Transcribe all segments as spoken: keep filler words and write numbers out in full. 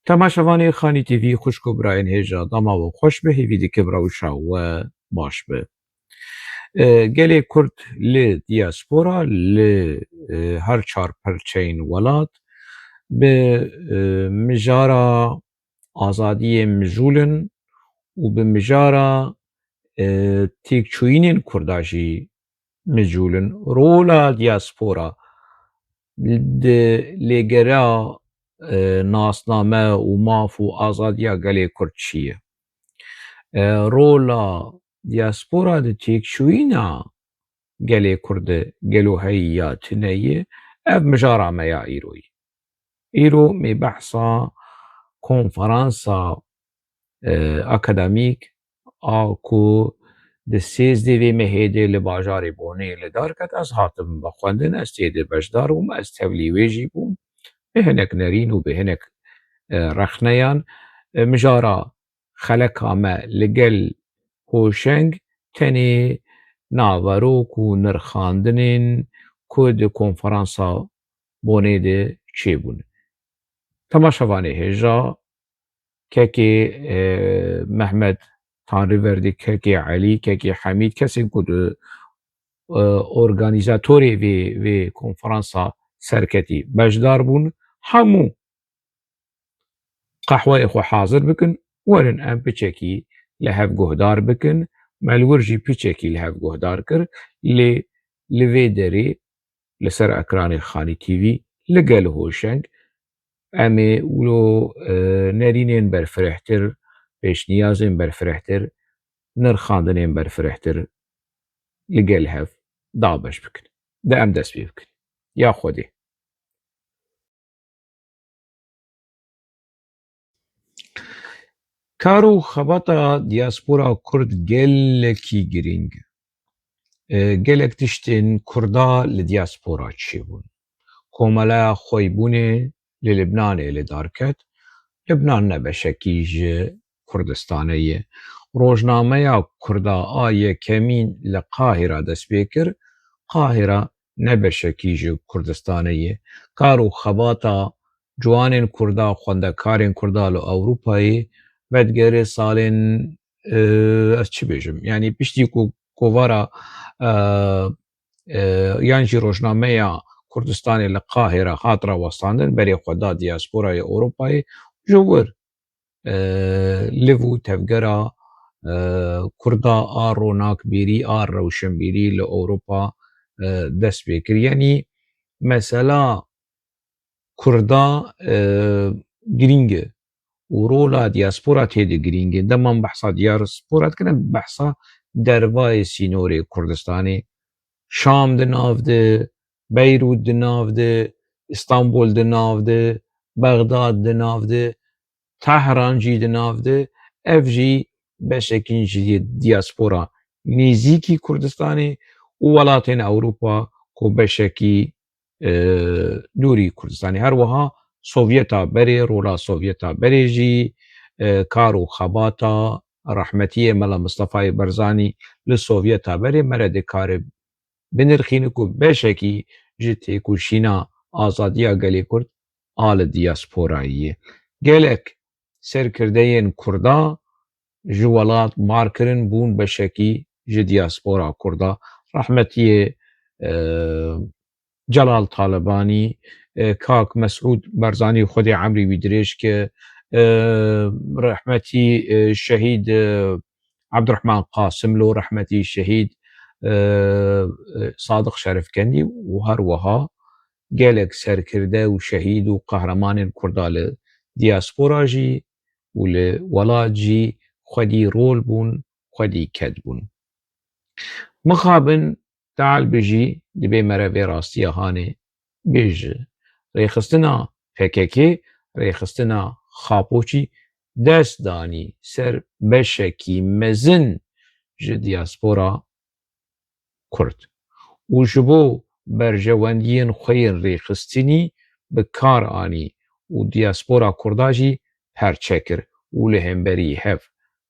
Temaşevanê Xanî T V, xwişk û birayên hêja, dema we xweş be, hêvî dikim rewşa we baş be. E, gelê Kurd li diaspora, li, e, her çar perçeyên welat bi, e, mijara azadiyê mijûl in û bi mijara, e, têkçûyînên Kurda jî mijûl in. Rola diaspora di lêgera, e, nasname û maf û azadiya gelê Kurd çi ye? E, rola diaspora di têkçûyîna gelê Kurd de gelo heye ya tune ye? Ev mijara me ya îro ye. Îro me behsa konferansa, e, akademîk a ku di sêzdeh vê mehê de li bajarê Bonê li dar ket, ez hatim vexwendin, ez tê de beşdar bûm, ez tevlî wê jî bûm. Bi hinek nerîn û bi hinek, e, rexneyan, e, mijara xeleka me li gel Hoşeng tenê naverok û nirxandinên ku di konferansa Bonê de çêbûn. Temaşevanê hêja, kekê, e, Mehmet Tanrıverdi, kekê Elî, kekê Hemîd, kesên ku di, e, organîzatorê vê, vê konferansa serketî beşdar bûn, hemû qehweyê xwe hazir bikin, werin em piçekî li hev guhdar bikin. Me li wir jî piçekî li hev guhdar kir, lê li vê derê li ser ekranê Xanî T V li gel Hoşeng em ê wilo, e, nerînên berfirehtir, pêşniyazên berfirehtir, nirxandinên berfirehtir li gel hev dabeş bikin. De em dest pê bikin. Ya Xwedê. Kar û xebata diaspora Kurd gelekî girîng e. E, gelek tiştên Kurda li diaspora çêbûn. Komeleya Xweybûnê li Libnanê li dar ket. Libnan ne beşekî ji Kurdistanê ye. Rojnameya Kurda a yekemîn li Qahira dest pê kir. Qahira ne beşekî ji Kurdistanê ye. Kar û xebata ciwanên Kurda, xwendekarên Kurda li Ewropayê vedigere salên, e, ez çi bêjim? Yanî piştî ku kovara, e, e, yan jî rojnameya Kurdistanê li Qahira hat rawestandin, berê xwe da diasporayê Ewropayê, ji wir, e, liv û tevgera, e, Kurda a ronakbîrî, a rewşenbîrî li Ewropa, e, dest pê kir. Yanî mesela Kurda, e, girîng e û rola diaspora tê de girîng e. Dema em behsa diaspora dikin, em behsa dervayê sînorê Kurdistanê, Şam di nav de, Beyrût di nav de, Îstanbul di nav de, Bexdad di nav de, Tehran jî di nav de, ev jî beşekî ji diaspora nêzîkî Kurdistanê û welatên Ewropa ku beşekî, e, dûrî Kurdistanê. Her wiha Sovyeta berê, rola Sovyeta berê jî, e, kar û xebata rehmetiyê Mela Mistefayê Barzanî li Sovyeta berê me re dikare binirxîne ku beşekî ji têkoşîna azadiya gelê Kurd a li diasporayê ye. Gelek serkirdeyên Kurda ji welat bar kirin, bûn beşekî ji diaspora Kurda. Rehmetiyê, e, Celal Talebanî, e, kak Mesûd Barzanî, Xwedê emrê wî dirêj ke, e, rehmetî, e, şehîd, e, Abdurrahman Qasimlo, rehmetî şehîd, e, e, Sadiq Şerifkendî û her wiha gelek serkirde û şehîd û qehremanên Kurda li diaspora jî û li welat jî xwedî rol bûn, xwedî ked bûn. Mixabin Teal bijî, dibê me re vê rastiya hanê bêje. Rêxistina P K K, rêxistina Xapoçî dest danî ser beşekî mezin ji diaspora Kurd û ji bo berjewendiyên xwe yên rêxistinî bi kar anî û diaspora Kurda jî perçe kir û li hemberî hev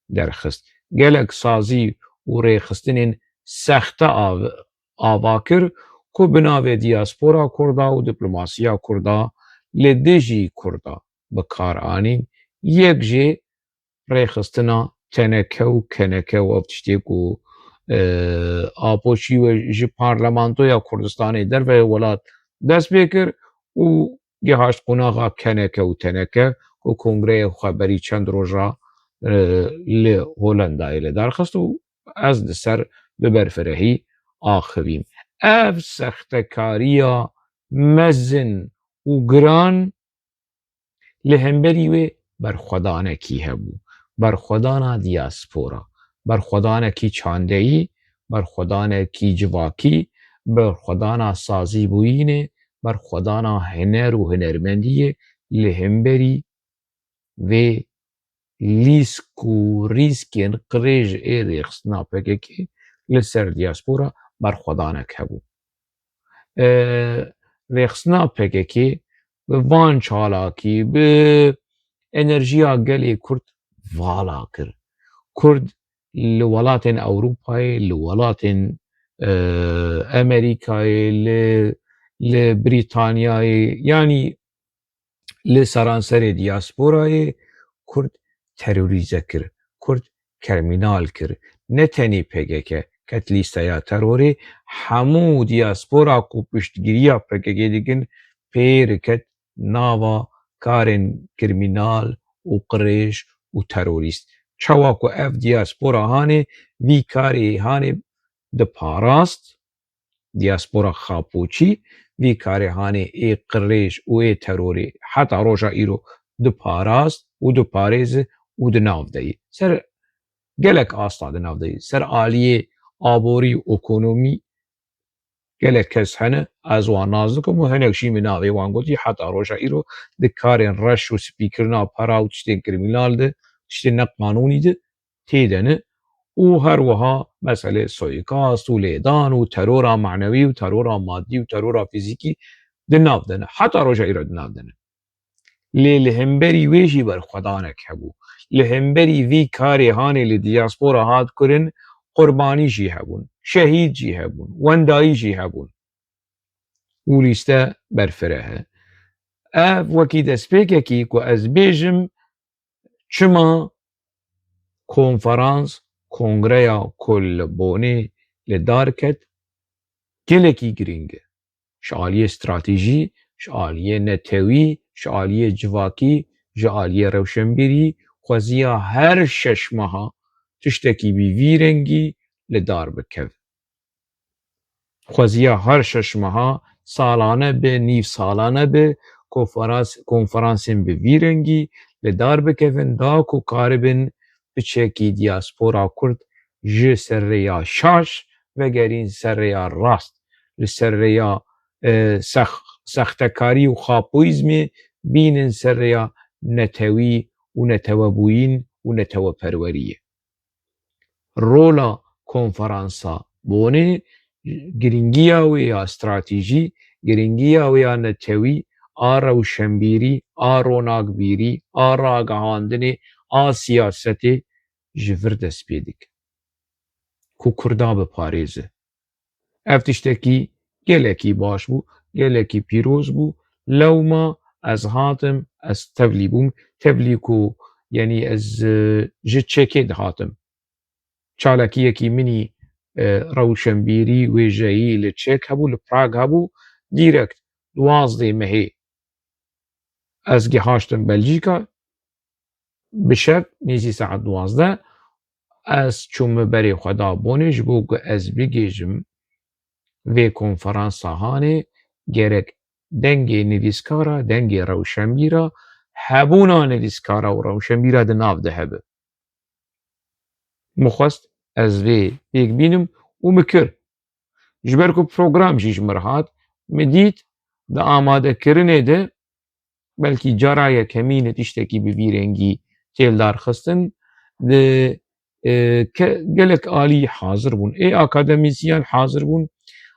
derxist. Gelek sazî û rêxistinên sexte av-, ava kir ku bi navê diaspora Kurda û diplomasiya Kurda li dijî Kurda bi kar anîn. Yek jê rêxistina teneke û keneke û ev tiştê ku, e, Apo çî we ji parlamentoya Kurdistanê derve welat dest pê kir û gihaşt qonaxa keneke û teneke ku kongreya xweberî çend roja, e, li Holendayê li dar xist û ez li ser bi berfirehî axivîm. Ev sextekariya mezin û giran li hemberî wê berxwedanekî hebû. Berxwedana diaspora, berxwedanekî çandeyî, berxwedanekî civakî, berxwedana sazîbûyînê, berxwedana huner û hunermendiyê li hemberî vê lîsk û rîskên qirêj ê rêxistina P K K li ser diaspora berxwedanek hebû. E, rêxistina P K K bi van çalakî, bi enerjiya gelê Kurd vala kir. Kurd li welatên Ewropayê, li welatên, e, Amerîkayê, li, li Brîtanyayê, yanî li seranserê diasporayê Kurd terorîze kir, Kurd krîmînal kir. Ne tenê P K K ket lîsteya terorê, hemû diaspora ku piştgiriya P K K dikin pê re ket nava karên krîmînal û qirêj û terorîst. Çawa ku ev diaspora hanê vî karê hanê diparast, diaspora Xapoçî vî karê hanê ê qirêj û ê terorê heta roja îro diparast û diparêze û di nav de ye. Ser gelek asta di nav de ye. Ser aliyê aborî û ekonomî gelek kes hene, ez wan nas dikim û hinek jî min navê wan gotî, heta roja îro di karên reş û spîkirina pera û tiştên krîmînal de, tiştên neqanûnî de tê de ne û her wiha meselê soyîkast û lêdan û terora manewî û terora madî û terora fîzîkî di nav de ne. Heta roja îro di nav de ne. Lê li hemberî wê jî berxwedanek hebû. Li hemberî vî karê hanê li diaspora hat kirin, qurbanî jî hebûn, şehîd jî hebûn, wendayî jî hebûn. Û lîste berfireh e. Ev wekî destpêkekî ku ez bêjim, çima konferans, kongreya ku li Bonê li dar ket, gelekî girîng e. Ji aliyê stratejî, ji aliyê netewî, ji aliyê civakî, ji aliyê rewşenbîrî, xweziya her şeş meha tiştekî bi vî rengî li dar bikeve. Xweziya her şeş meha, salane be, nîv salane be, konferans-, konferansên bi vî rengî li dar bikevin, da ku karibin piçekî diaspora Kurd ji ser rêya şaş vegerîn ser rêya rast, li ser rêya, e, sex-, sextekarî û xapoyîzmê bînin ser rêya netewî û netewebûyîn û neteweperweriyê. Rola konferansa Bonê, girîngiya wê ya stratejî, girîngiya wê ya netewî, a rewşenbîrî, a ronakbîrî, a ragihandinê, a siyasetê ji vir dest pê dike. Ku Kurda biparêze. Ev tiştekî gelekî baş bû, gelekî pîroz bû. Lewma ez hatim, ez tevlî bûm. Tevlî ku, yanî ez, e, ji Çekê dihatim. Çalakiyekî min î, e, rewşenbîrî, wêjeyî li Çek hebû, li Prag hebû. Dîrekt duwazdeh mehê ez gihaştim Belcîka. Bi şev nêzî saet duwazdeh ez çûme berê xwe da Bonê ji bo ku ez bigihîjim vê konferansa hanê, gerek dengê nivîskara, dengê rewşenbîra, hebûna nivîskara û rewşenbîra di nav de hebe. Min xwest ez vê pêk bînim û min kir. Ji ber ku program jî ji min re hat, min dît di amadekirinê de belkî cara yekemîn e tiştekî bi vî rengî tê li dar xistin. Di, e, ke-, gelek alî hazir bûn. Ê akademîsyen hazir bûn.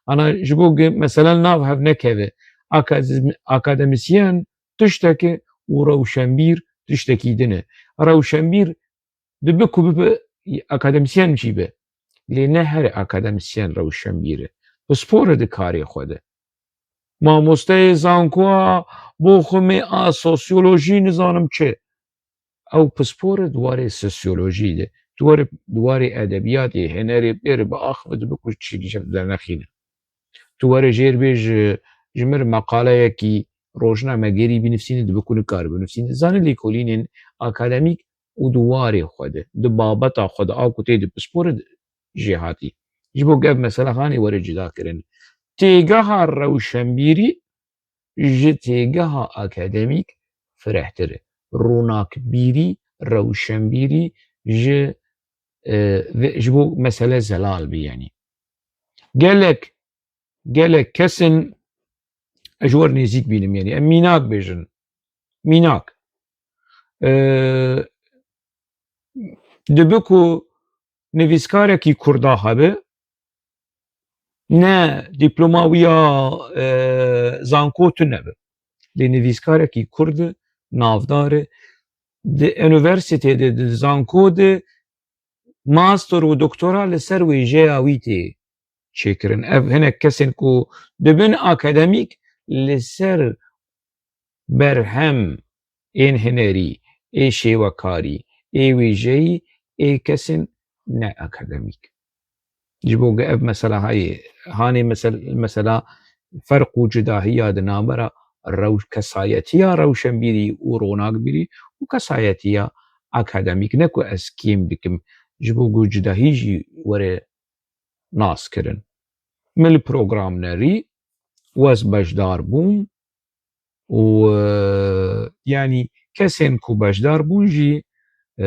Ana ji bo ge-, mesela nav hev nekeve. Akademi-, akademîsyen tiştek e û rewşenbîr tiştekî din e. Rewşenbîr dibe ku bibe akademîsyen jî be. Lê ne her akademîsyen rewşenbîr e. Pispor e di karê xwe de. Mamosteyê zankoya Boxumê a sosyolojî nizanim çi. Ew pispor e di warê sosyolojî de, di warê, di warê edebiyatê, hunerê pêre biaxive, dibe ku çi ji dernexîne. Tu were jêr bê ji, ji mir meqaleyekî rojnamegerî binivîsîne, dibe ku nikare binivîsîne. Zanî lêkolînên akademîk û di warê xwe de, di babeta xwe de, a ku tê di pispor e, jêhatî. Ji bo ev mesela hanê were cida kirin. Têgeha rewşenbîrî ji têgeha akademîk firehtir e. Ronakbîrî, rewşenbîrî ji, e, ve-, ji bo mesele zelal bî, yanî. Gelek, gelek kesên ez ji wer nêzîk bînim, yanî em mînak bêjin. Mînak. E, dibe ku nivîskarekî Kurda hebe, ne dîploma wî ya, e, zanko tune be. Lê nivîskarekî Kurd navdar e. Di unîversîtê de, di zanko de master û doktora li ser wêjeya wî tê çêkirin. Ev hinek kesên ku dibin akademîk, li ser berhem ên hunerî, ê şêwekarî, ê wêjeyî, ê kesên ne akademîk. Ji bo ev mesela hayê, hanê mesel-, mesela ferq û cudahiya di navbera rew-, kesayetiya rewşenbîrî û ronakbîrî û kesayetiya akademîk, ne ku ez kêm dikim, ji bo ku cudahî jî were nas kirin. Min li programnerî wez beşdar bûm û, e, yanî kesên ku beşdar bûn jî, e,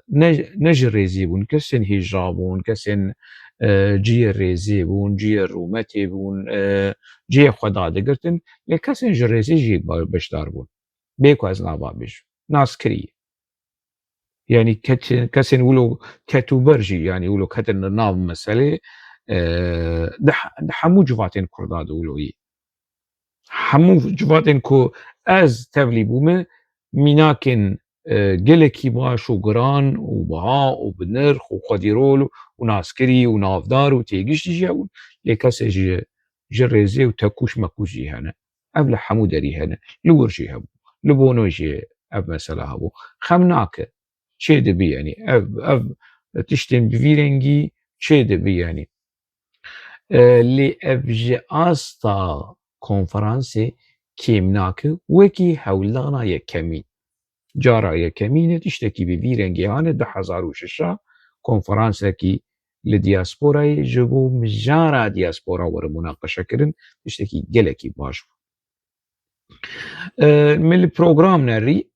ne, ne ji rêzê bûn, kesên hîja bûn, kesên, e, cihê rêzê bûn, cihê rûmetê bûn, e, cihê xwe dadigirtin, lê kesên ji rêzê jî be-, beşdar bûn. Bê ku ez nava bêjim. Nas kirî. Yanî ket-, kesên wilo ketûber jî, yanî wilo ketin li nav meselê, e, di he-, di hemû civatên Kurda de wilo yî. Hemû civatên ku ez tevlî bûme, mînakên, e, gelekî baş û giran û biha û bi nirx û xwedîrol û naskirî û navdar û têgiştî jî hebûn. Lê kesê ji, ji rêzê û tekûş mekûş jî hene. Ev li hemû derî hene. Li wir jî hebû. Li Bono jî ev mesela hebû. Xem nake. Çê dibe, yanî ev, ev tiştên bi vî rengî çê dibe, yanî. E, lê ev ji asta konferansê kêm nake, wekî hewldana yekemîn. Cara yekemîn e, tiştekî bi vî rengî hane, du hezar û şeş a konferansekî li diasporayê ji bo mijara diaspora were munaqeşe kirin, tiştekî gelekî baş bû. E, min li program nerî,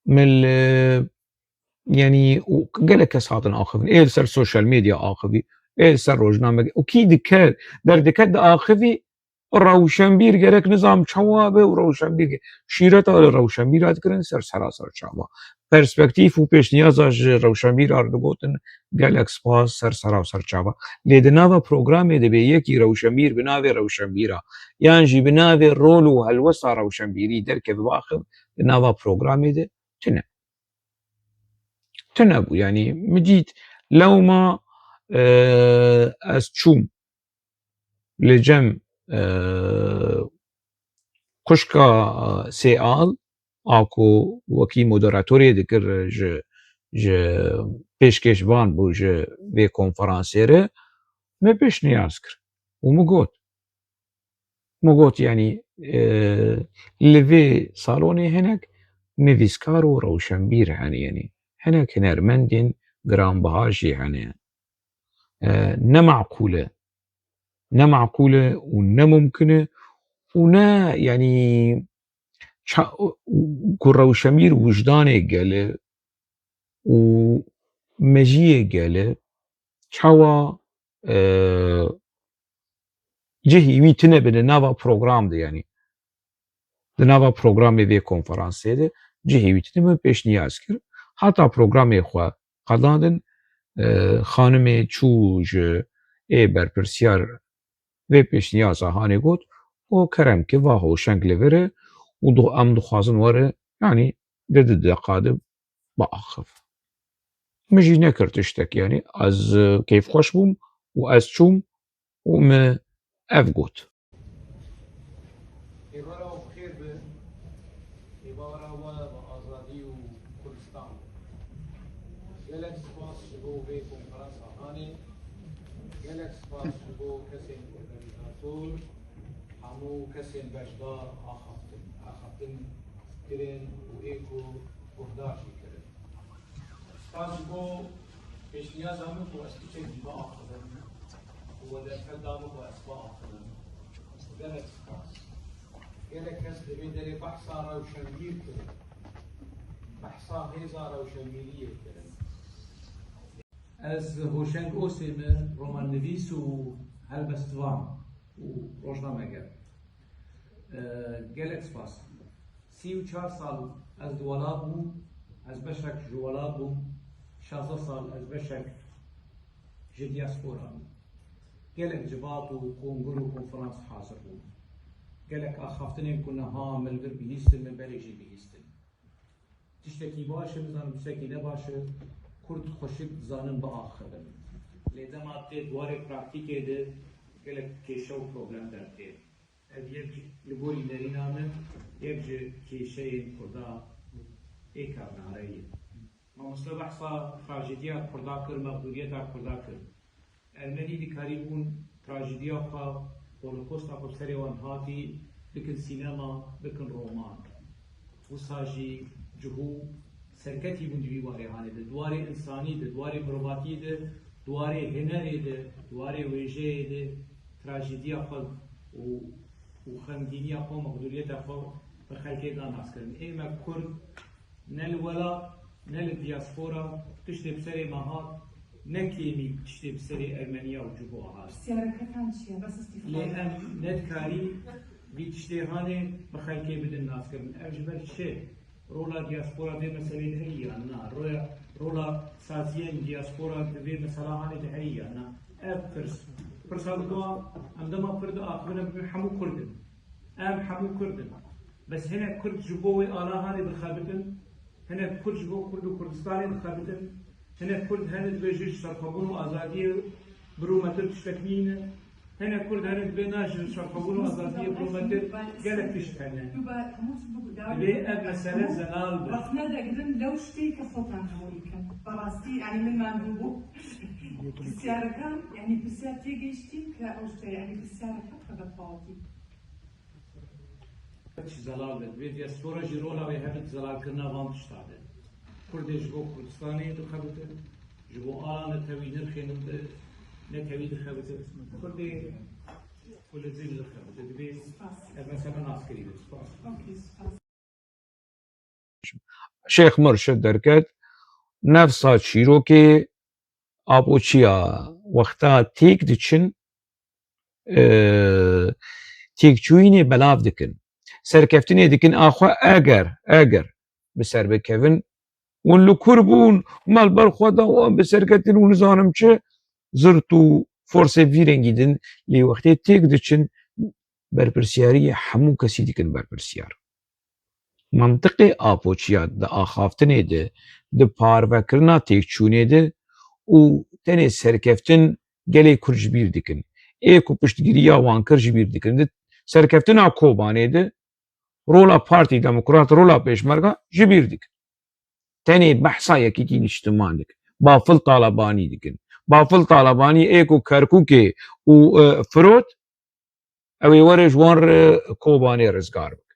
min li, yanî, û gelek kes hatin axivin. Ê li ser sosyal medya axivî, ê li ser rojname, û kî diket, derdikevt diaxivî, rewşenbîr gerek nizam çawa be û rewşenbîr ge-, şîreta li rewşenbîra dikirin ser sera ser çava. Perspektîf û pêşniyaza ji rewşenbîra re digotin, gelek spas, ser sera ser çava. Lê di nava programê de bê yekî rewşenbîr bi navê rewşenbîra, yan jî bi navê rol û helwesta rewşenbîrî derkeve biaxiv di nava programê de tune. Tune bû, yanî min dît lewma, e, ez çûm li cem, e, xwişka Sêal, a ku wekî moderatorê dikir ji, ji pêşkêşvan bû ji vê konferansê re, me pêşniyaz kir û min got, min got, yanî, e, li vê salonê hinek nivîskar û rewşenbîr hene, yanî hinek hunermendên giranbiha jî hene. E, ne meqûl e. Ne meqûl e û ne mumkin e û ne, yanî, ça-, ku rewşenbîr wijdanê gel e û mejiyê gel e, çawa, e, cihî wî tune be di nava program de, yanî di nava programê vê konferansê de cihê wî tune be, pêşniyaz kir. Heta programê xwe qedandin, e, xanimê çû ji ê berpirsiyar vê pêşniyaza hanê got, o kerem ki va hoşeng li vir e û di-, em dixwazin were, yanî di du deqa de biaxiv. Min jî nekir tiştek, yanî ez, e, kêfxweş bûm û ez çûm û min ev got. Gelek spas ji bo vê konferansa hanê. Gelek spas ji bo kesên organîzator, hemû kesên beşdar axaftin, axaftin kirin û ê ku guhdar jî kirin. Spas ji bo pêşniyaza min ku ez piçekî biaxivim û we derfet da min ku ez biaxivim. Gelek spas. Gelek kes li vê derê behsa rewşenbîr kirin. Behsa hêza rewşenbîriyê kirin. Ez Hoşeng Osê me, romannivîs û helbestvan û rojnameger. E, gelek spas. Sî û çar sal ez di welat bûm, ez beşek ji welat bûm, şazdeh sal ez beşek ji diaspora bûm. Gelek civat û kongir û konferans hazir bûm. Gelek axaftinên ku niha min li vir bihîstin, min berê jî bihîstin. Tiştekî baş e, nizanim tiştekî ne baş e, Kurd xweşik dizanin biaxivin. Lê dema tê di warê praktîkê de gelek kêşe û problem dertê. Ev yek li gorî nerîna min, yek ji kêşeyên Kurda ê kevnare ye. Mamoste behsa trajediya Kurda kir, mexdûriyeta Kurda kir. Ermenî dikarîbûn trajediya xwe, holokosta ku bi serê wan hatî, bikin sînema, bikin roman. Wisa jî cihû serketî bûn di vî warê hanê de, di warê însanî de, di warê mirovatiyê de, di warê hunerê de, di warê wêjeyê de trajediya xwe û, û xemgîniya xwe û mexdûriyeta xwe bi xelkê da naskirin. Ê me Kurd ne li welat, ne li diaspora, tiştê bi serê me hat, ne kêmî tiştê bi serê Ermeniya û Cibo hat. Pirsyareke tam çi ye? Bes îstîfade. Lê em nedikarî vî tiştê hanê bi xelkê bidin naskirin. Ev ji ber çi? Rola diaspora vê meselê de heye yan na? Roya, rola saziyên diaspora di vê mesela hanê de heye yan na? Ev pirs. Pirsa bi dua, em dema pir diaxivin, em dibin hemû Kurd in. Em hemû Kurd in. Bes hinek Kurd ji bo wê ala hanê dixebitin, hinek Kurd ji bo Kurd û Kurdistanê dixebitin, hinek Kurd hene dibêjin ji serxwebûn û azadiyê birûmetir tiştek nîne, hinek Kurd hene dibê na ji serxwebûn û azadiyê birûmetir gelek tişt hene. Divê ev mesele zelal be. Rexne degirin lew ji tê ke xotan hewî kin. Bi rastî, yanî min mendû bû. Pirsyareke, yanî pirsiyar têgihiştî ke ew ji te, yanî pirsyareke pir bi qewetî. Çi zelal be. Divê diaspora jî rola wê hebe di zelalkirina van tişta de. Kurdê ji bo Kurdistanê dixebite, ji bo ala netewî nirxê netewî dixebite. Kurdê ku li dil dixebite. Divê ev mesele naskirî be. Spas. Okey, spas. Şêx Murşid derket, nefsa çîrokê Apoçiya wexta têk diçin, e, têkçûyînê belav dikin. Serkeftinê dikin, axwe eger, eger bi ser bikevin, hûn li kur bûn, me li ber xwe da û em bi ser ketin û nizanim çi, zirt û forsê vî rengî din, lê wextê têk diçin, berpirsiyariyê hemû kesî dikin berpirsiyar. Mantiqê Apoçiya di axaftinê de, di parvekirina têkçûnê de û tenê serkeftin gelê Kurd ji bîr dikin. Ê ku piştgiriya wan kir ji bîr dikin. Di serkeftina Kobanê de rola Partî Demokrat, rola Pêşmerga ji bîr dikin. Tenê behsa Yekîtî Niştiman dikin. Bafil Talebanî dikin. Bafil Talebanî ê ku Kerkûkê û, e, Firot, ew ê were ji wan re Kobanê rizgar bike.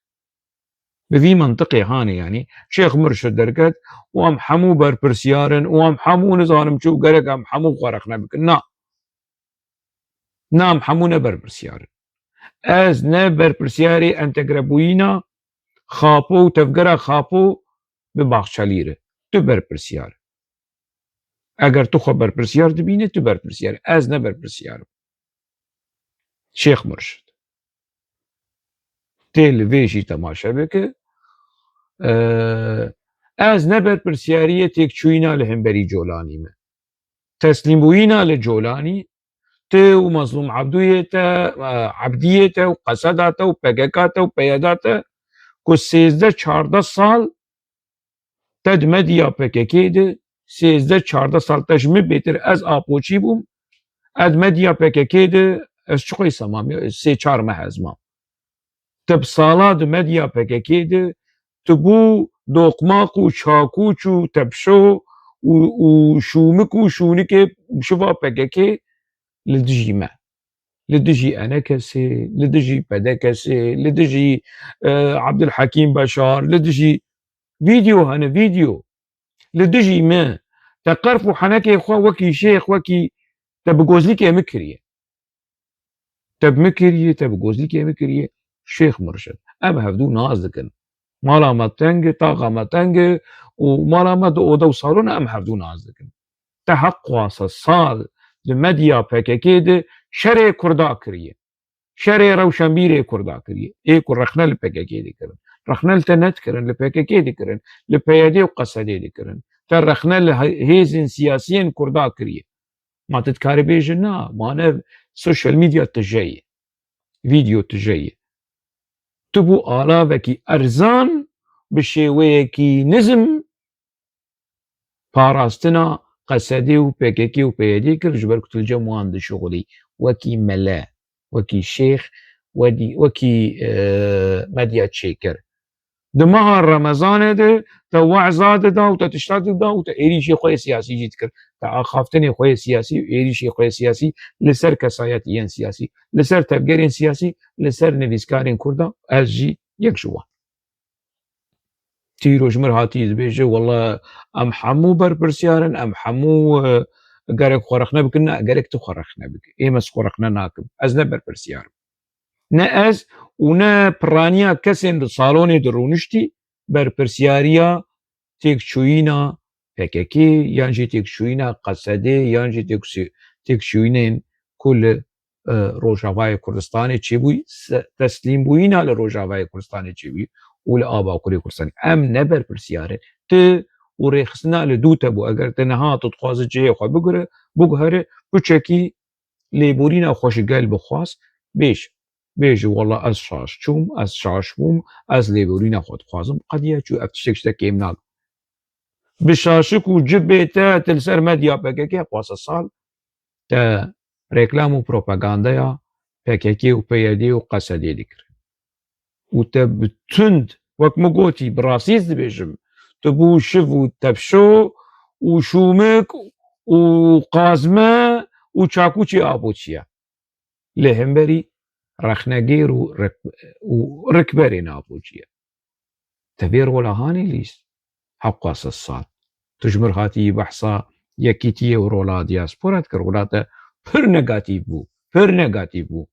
Bi vî mintiqê hanê, yanî Şêx Murşid derket û em hemû berpirsiyar in û em hemû nizanim çi û gerek em hemû xwe rexne bikin. Na. Na, em hemû ne berpirsiyar in. Ez ne berpirsiyarê entegrebûyîna Xapo û tevgera Xapo bi Baxçelî re. Tu berpirsiyar. Eger tu xwe berpirsiyar dibînî, tu berpirsiyar. Ez ne berpirsiyar im. Şêx Murşid. Tê li vê jî temaşe bike. Ee, ez ne berpirsiyariyê têkçûyîna li hemberî Colanî me. Teslîmbûyîna li Colanî, tu û Mezlûm Ebdûyê te, e, Ebdiyê te û Qeseda te û P K K te û P Y D te ku sêzdeh çardeh sal te di medya P K K de, sêzdeh çardeh sal te ji min bêtir, ez Apoçî bûm, ez medya P K K de, ez çiqoy semam, sê çar meh ez mam. Te bi sala di medya P K K de, tu bû doqmaq û çakûç û tepşo û, û şûmik û şûnikê şiva P K K li dijî me. Li dijî Enekesê, li dijî P D K'sê, li dijî, e, Abdulhekîm Beşar, li dijî vîdeo hene, vîdeo. Li dijî me. Te qerf û henekê xwe wekî şêx, wekî te bi gozlîkê min kiriye. Te bi min kiriye, te bi gozlîkê min kiriye. Şêx Murşid. Em hevdû nas dikin. Mala me teng e, taxa me teng e û mala me di oda û salon e, em hevdû nas dikin. Te heqwasa sal di medya P K K de şerê Kurda kiriye. Şerê rewşenbîrê Kurda kiriye. Ê ku rexne li P K K dikirin. Rexne li te nedikirin, li P K K dikirin, li P Y D û Q S D dikirin. Te rexne li he-, hêzên siyasiyên Kurda kiriye. Ma tu dikarî bêjî na, ma ne social media tije ye. Vîdeo tije ye. Tu bû alavekî erzan bi şêweyekî nizm parastina Q S D û P K K û P Y D kir, ji ber ku tu li cem wan dişuxulî, wekî mele, wekî şêx, wedî-, wekî, e, medya çêkir. Di meha Remezanê de te we'za dida û te tişta dida û te êrîşê xwe yê siyasî jî dikir. Te axaftinê xwe yê siyasî û êrîşê xwe yê siyasî li ser kesayetiyên siyasî, li ser tevgerên siyasî, li ser nivîskarên Kurda, ez jî yek ji wan. Tîro ji mir hatî dibêje, wela em hemû berpirsiyar in, em hemû, e, gerek xwe rexne bikin, ne, gerek tu xwe rexne bike. Ê me xwe rexne nakim. Ez ne berpirsiyar im. Ne ez û ne piraniya kesên di salonê de rûniştî berpirsiyariya têkçûyîna P K K yan jî têkçûyîna Q S D yan jî têkçû-, têkçûyînên ku li, e, Rojavayê Kurdistanê çêbûyî, se-, teslîmbûyîna li Rojavayê Kurdistanê çêbûyî û li ava Kurê Kurdistanê. Em ne berpirsiyar in. Tu û rêxistina li dû te bû. Eger tu niha tu dixwazi cihê xwe bigure, biguhere, piçekî lêborîna xwe ji gel bixwaz, bêj. Bêjî, wela ez şaş çûm, ez şaş bûm, ez lêborîna xwe dixwazim. Qediya çû, ev tiştek ji te kêm nabe. Bi şaşik û cibê te, tu li ser medya P K K xwasa sal, te reklam û propagandeya P K K û P Y D û Q S D dikir. Û te bi tund, wek min gotî, bi rastî ez dibêjim, tu bû şiv û tepşo û şûmik û qazme û çakûçê Apoçiye. Li hemberî rexnegêr û rik-, û rikberên Apoçiye. Te vê rola hanê lîst? Heqwa sed sal. Tu ji mir hatiyî behsa yekîtiyê û rola diaspora dikir. Rola te pir negatîf bû. Pir negatîf bû.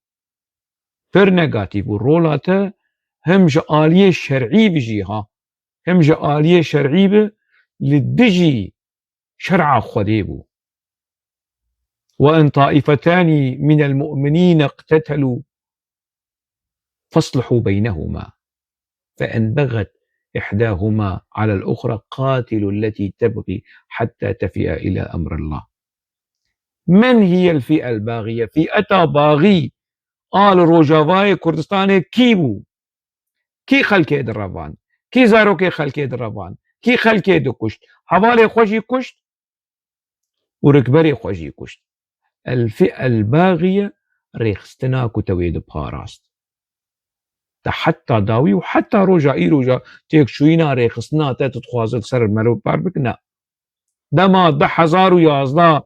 Pir negatîf bû. Rola te hem ji aliyê şer'î bi jî ha, hem ji aliyê şer'î bi li dijî şer'a Xwedê bû. وإن طائفتان من المؤمنين اقتتلوا فأصلحوا بينهما فإن بغت إحداهما على الأخرى قاتلوا التي تبغي حتى تفيء إلى أمر الله. من هي الفئة الباغية؟ Fîeta baxî a li Rojavayê Kurdistanê kî bû? Kî xelkê direvand? Kî zarokê xelkê direvand? Kî xelkê dikuşt? Hevalê xwe jî kuşt û rikberê xwe jî kuşt. El fi'el baxiye, rêxistina ku te wê diparast. Te heta dawî û heta roja îroja têkçûyîna rêxistina te tu dixwaze li ser melo par bikine. Dema du hezar û yazdeh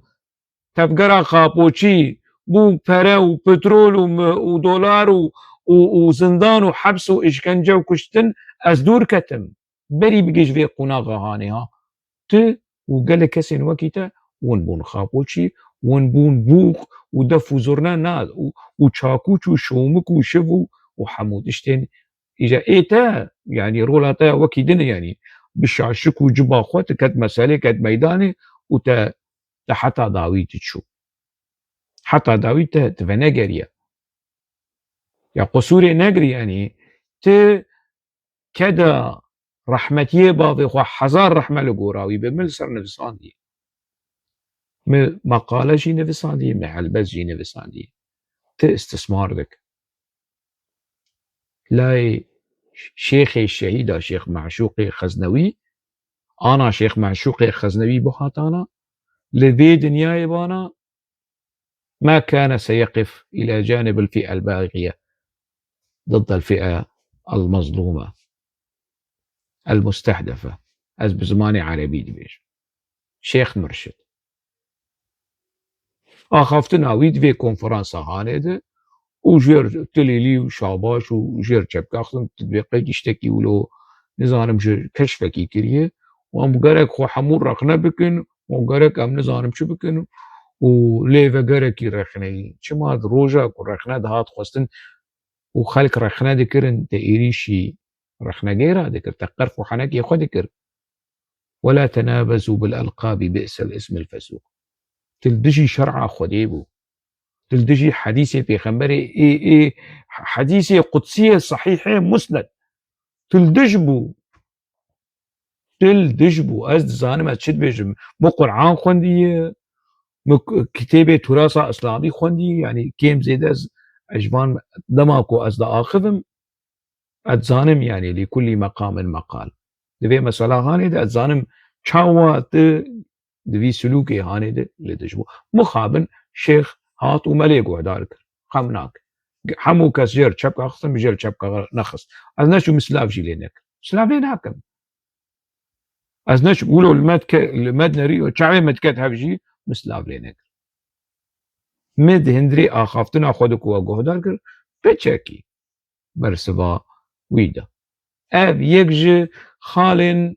tevgera Xapoçî bû pere û petrol û mi-, û dolar û, û, û zindan û heps û îşkence û kuştin, ez dûr ketim. Berî bigê ji vê qonaxa hanê ha. Tu û gelek kesên wekî te, win bûn Xapoçî, win bûn bûq û def û zurna na, û, û çakûç û şomik û şiv û, û hemû tiştên îja ê te, yanî rola te ya wekî din e, yanî bi şaşik û ciba xwe tu ket meselê, ket meydanê û te, te heta dawî tu çû. Heta dawî te, tu venegeriye. Ya qusûrê negirî, yanî tu keda rehmetiyê bavê xwe hezar rehme li gora wî be, min li ser nivisandiye. Min meqale jî nivisandiye, min helbest jî nivisandiye. Tu istismar dik. Layê Şêxê Şehîda Şêx Meşûqê Xeznewî, ana Şêx Meşûqê Xeznewî bihatana, li vê dinyayê bana, ما كان سيقف إلى جانب الفئة الباغية ضد الفئة المظلومة. El-Mustehdefe. Ez bi zimanê erebî dibêjim. Şêx Murşid. Axaftina wî di vê konferansa hanê de û jêr tilîlî û şabaş û jêr çepkaxtin, tu dibê qey tiştekî wilo, nizanim, ji keşfekî kiriye. Wan bi gerek xwe hemû rexne bikin, wan gerek em nizanim çi bikin û lê vegerekî rexneyî. Çima di roja ku rexne dihat xwestin û xelk rexne dikirin, te êrîşî rexnegê radikir, te qerf û henekê xwe dikir. "Wela tenabezu bil elqabi bi'sel ismil fesûq." Tu li dijî şer'a Xwedê bû. Tu li dijî hedîsê pêxemberê ê, ê, hedîsê qudsiyê sehîhê musned. Tu li dij bû. Tu li dij bû. Ez dizanim ez çi dibêjim. Min Quran xwendiye. Min k-, kitêbê turasa Îslamî xwendiye. Yanî kêm zêde ez, ez ji van dema ku ez diaxivim, ez dizanim, yanî lî kulî meqamin meqal. Di vê mesela hanê de ez dizanim çawa tu di vî silûkê hanê de li dij bû. Mixabin şêx hat û me lê guhdar kir. Xem nake. Hemû kes jêr çepka xistin, min jêr çepka nexist. Ez neçûm min silav jî lê nekir. Silav lê nakim. Ez neçûm. Wilo li me dike, li me dinerî, çavê me diket hev jî, min silav lê nekir. Min di hundirê axaftina xwe de ku we guhdar kir, piçekî bersiva wî da. Ev yek ji xalên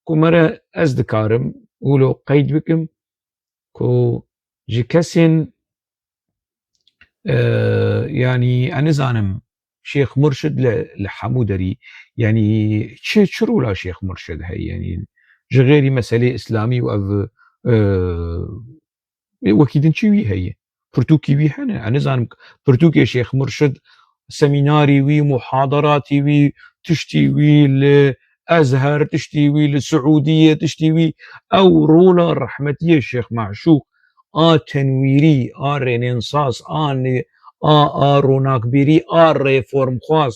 ku me re ez dikarim wilo qeyd bikim ku ji kesên, e, yanî, ez nizanim, Şêx Murşid li, li hemû derî, yanî, çi, çi rola Şêx Murşid heye? Yanî, ji xêrî meselê îslamî û ev, e, Ê, wekî din çi wî heye? Pirtûkî wî hene? Ez nizanim, pirtûkê Şêx Murşid, semînarî wî, muhaderatî wî, tiştî wî li Ezher, tiştî wî li Siûdiyê, tiştî wî, ew rola rehmetiyê Şêx Meşûq a tenwîrî, a rênênsas, a nê-, a, a ronakbîrî, a reformxwaz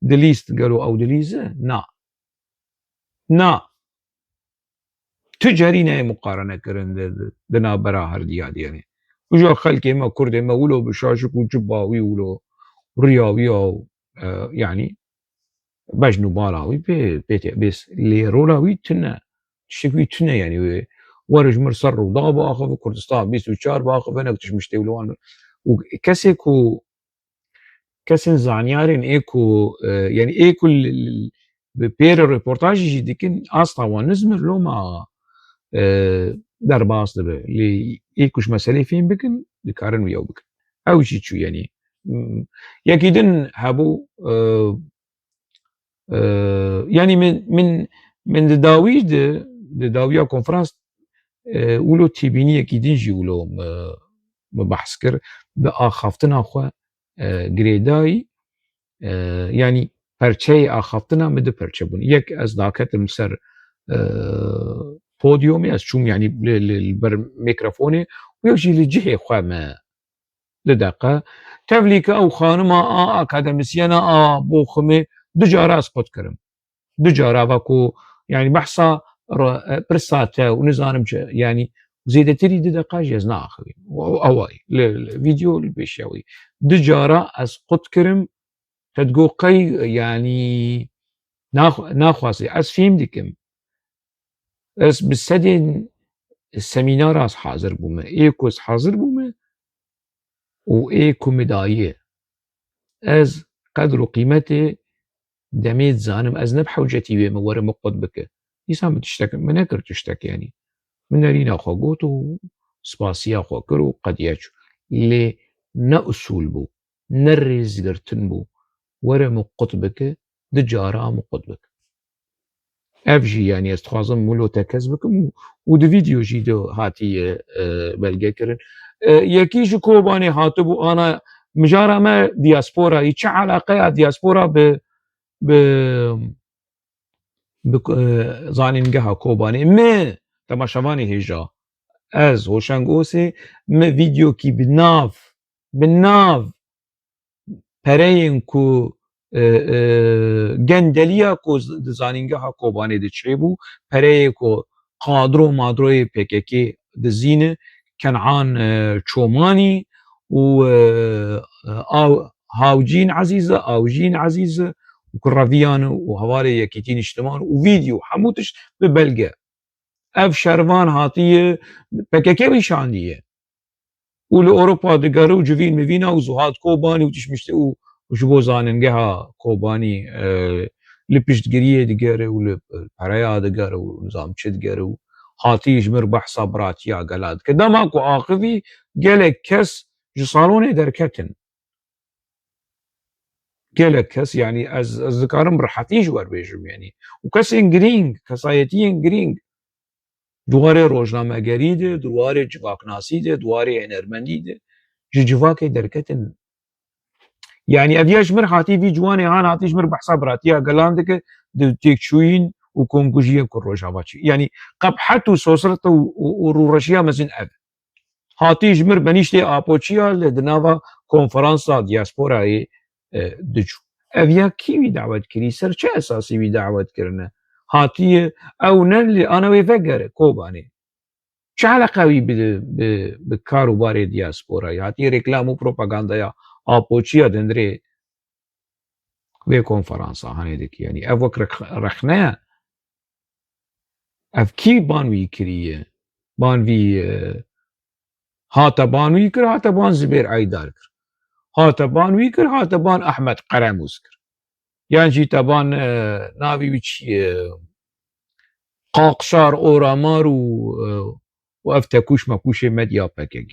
dilîst, gelo ew dilîze? Na. Na. Tu carî neyê muqarene kirin di, di, di navbera herdiya diyarê. Uca xelkê me, kurdê me wilo bi şaşik û ciba wî wilo riya wî ya, e, yanî bejn û bala wî pê, pê tê bês. Lê rola wî tune. Tiştek wî tune, yanî wê were ji mir ser rû da biaxive, Kurdistan bîst û çar biaxive, hinek tişt miştê wilo wan. Û kesê ku kesên zanyarên ê ku, e, yanî ê ku li, li, bi pêre reportajê jî dikin, asta wan nizmir loma, e, derbas dibe. Lê ê ku ji meselê fêm bikin, dikarin wî ew bikin. Ew jî çû, yanî, m, yekî din hebû, e, e, yanî min, min, min di dawî de, di dawiya konferans, e, wilo têbîniyekî din jî wilo me, me behs kir, bi axaftina xwe, e, girêdayî, e, yanî perçeyê axaftina min du perçe bûn. Yek ez daketim ser, e, podyumê, ez çûm, yanî li, li, li ber mîkrofonê, û yek jî li cihê xwe me du deqe. Tevlî ke ew xanima a akademisyena a Boxumê du cara ez qut kirim. Du cara va ku, yanî behsa re-, e, pirsa te û nizanim çi, yanî zêdetirî du deqa jî ez naaxivîm. Ew, ew, ew, li, li, vîdeo li pêşiya wî. Du cara ez qut kirim, te digot qey, yanî nax-, naxwazî. Ez fêm dikim. Ez bi sedên semînara ez hazir bûme. Ê ku ez hazir bûme û ê ku min daye. Ez qedr û qîmetê demê dizanim. Ez ne bi hewcetî wê min were min qut bike. Dîsa min tiştek, min nekir tiştek, yanî. Min nerîna xwe got û spasiya xwe kir û qediya çû. Lê ne usûl bû, ne rêzgirtin bû. Were min qut bike, du cara min qut bike. Ev jî, yanî, ez dixwazim wilo tekez bikim û, û di vîdeo jî de hatiye, e, belge kirin. E, yekî ji Kobanê hatibû, ana mijara me diasporayî, çi eleqeya diaspora bi, bi, bi, e, zanîngeha Kobanê? Me, temaşevanê hêja, ez, Hoşeng Osê, me vîdeokî bi nav, bi nav pereyên ku, e, e, gendeliya ku z-, di zanîngeha Kobanê de çêbû, pereyê ku qadro madroyê P K K dizîne, Kenan, e, Çomanî û, e, e, Aw-, Hawcîn Ezîze, Awjîn Ezîze û ku reviyan û hevalê Yekîtî Niştiman û vîdeo, hemû tişt bi belge. Ev şervan hatiye P K K wî şandiye. Û li Ewropa digere û civîn mivîna û Zuhad Kobanî û tişt mişte û ji bo zaningeha Kobanî, e, li piştgiriyê digere û li pereya digere û nizam çi digere û hatî ji mir behsa biratiya gela dike. Dema ku axivî gelek kes ji salonê derketin. Gelek kes, yanî ez, ez dikarim bi rehetî ji we bêjim, yanî û kesên girîng, kesayetiyên girîng di warê rojnamegerî de, di warê civaknasî de, di warê hunermendî de ji civakê derketin. Yanî ev ya ji mir hatî vî ciwanê han hatî ji mir behsa biratiya gelan dike, di têkçûyîn û komkujiyên ku Rojava çi. Yanî qebhet û sosret û, û, û rûreşiya mezin ev. Hatî ji mir benîştê Apoçiya li di nava konferansa diasporayê, e, dicû. Ev ya kî wî dawet kirî? Ser çi esasî wî dawet kirine? Hatiye ew ne li ana wê vegere Kobanê. Çi eleqa wî bi, bi, bi kar û barê diasporayê? Hatiye reklam û propagandaya Apoçiya di hundirê vê konferansa hanê dikî. Yanî ev wek rex-, rexne ye. Ev kî ban wî kiriye? Ban vî, e, hate ban wî kir, hate ban Zibêr Eydar kir. Hate ban wî kir, hate ban Ehmed Qeremûz kir. Yan jî te ban, e, navî wî çi ye? Qaqşar, Oramar û, e, û ev tekûş mekûşê medya P K K.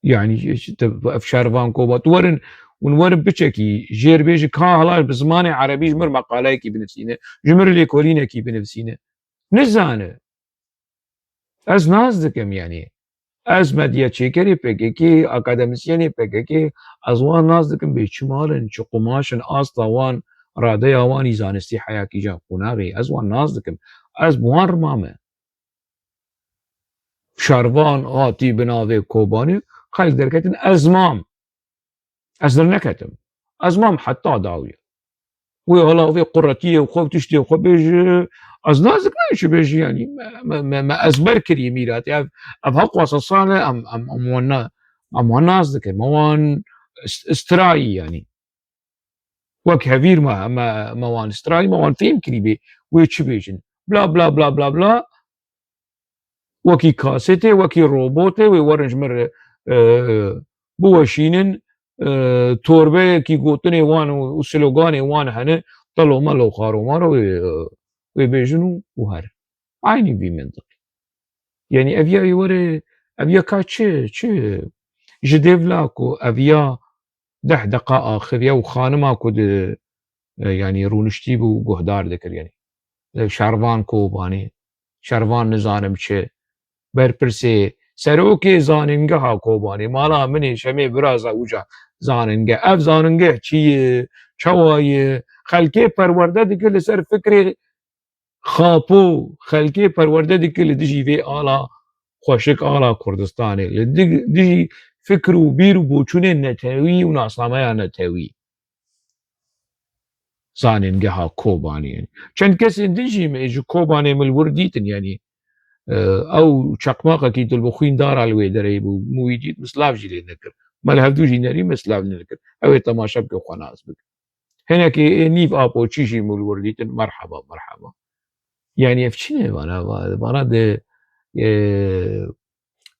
Yanî, ev şervan Koba, tu werin, hûn werin piçekî jêr bêjin, ka hala bi zimanê erebî ji mir meqaleyekî binivîsîne, ji mir lêkolînekî binivîsîne. Nizane. Ez nas dikim, yanî. Ez medyaçêkerê P K K, akademisyenê P K K, ez wan nas dikim bê çi mal in, çi qumaş in, asta wan, radeya wan î zanistî heya kîjan qonaxê, ez wan nas dikim. Ez bi wan rima me. Şervan hatî bi navê Kobanî, xelk derketin, ez mam. Ez derneketim. Ez mam heta dawiya. Wê hala vê quretiyê xwe, tiştê xwe bêje, ez nazik nayê çi bêjî, yanî me, me, me, me ezber kiriye mîratê. Ev, ev heqwa sed sal e, em, em, em wan na-, em wan nas dikin, me wan ist-, istirayî, yanî. Wek hevîr me, me, me wan istirayî, me wan fêm kirî bê wê çi bêjin. Bla, bla, bla, bla, bla. Wekî kasetê, wekî robotê, wê werin ji mir, e, biweşînin, e, torbeyekî gotinê wan û, û sloganê wan hene, telo melo xaro maro wê, e, wê bêjin û, û her. Eynî vî mintiqî. Yanî ev ya were, ev ya ka çi, çi? Ji dêvla ku ev ya deh deqa axiviya û xanima ku di, e, yanî rûniştî bû guhdar dikir, yanî, e, Şervan Kobanî, Şervan nizanim çi, berpirsê, serokê zanîngeha Kobanî, mala min ê, Şemê Biraza, uca zanînge. Ev zanîngeh çi ye, çawa ye? Xelkê perwerde dike li ser fikrê Xapo, xelkê perwerde dike li dijî vê ala xweşik, ala Kurdistanê, li di-, dijî fikr û bîr û boçûnên netewî û nasnameya netewî. Zanîngeha Kobanê. Çend kesên din jî me ji Kobanê min li wir dîtin, yanî, e, ew çeqmaqekî dilbixwîn dara li wê derê bû, min wî dît, min silav jî lê nekir. Me li hevdû jî nerî, min silav lê nekir. Ew ê temaşe bike, xwe nas bike. Hinekî ê nîv Apoçî jî min li wir dîtin, merheba, merheba. Yanî ev çi ne vana, va-, vana de, e,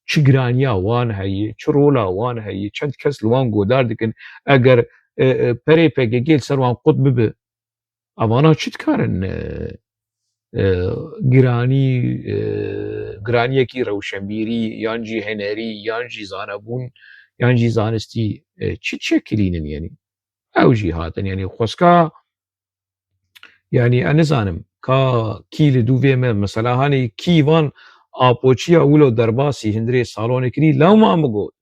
çi giraniya wan heye, çi rola wan heye, çend kes li wan godar dikin, eger, e, e, perê P K K li ser wan qut bibe, evana çi dikarin, e, e, giranî, e, giraniyekî rewşenbîrî, yan jî hunerî, yan jî zanebûn, yan jî zanistî, e, çi çekilînin, yanî? Ew jî hatin, yanî xwezka, yanî ez nizanim ka kî li dû vê me, mesela hanê kî van Apoçiya wilo derbasî hundirê salonê kirî, lewma min got.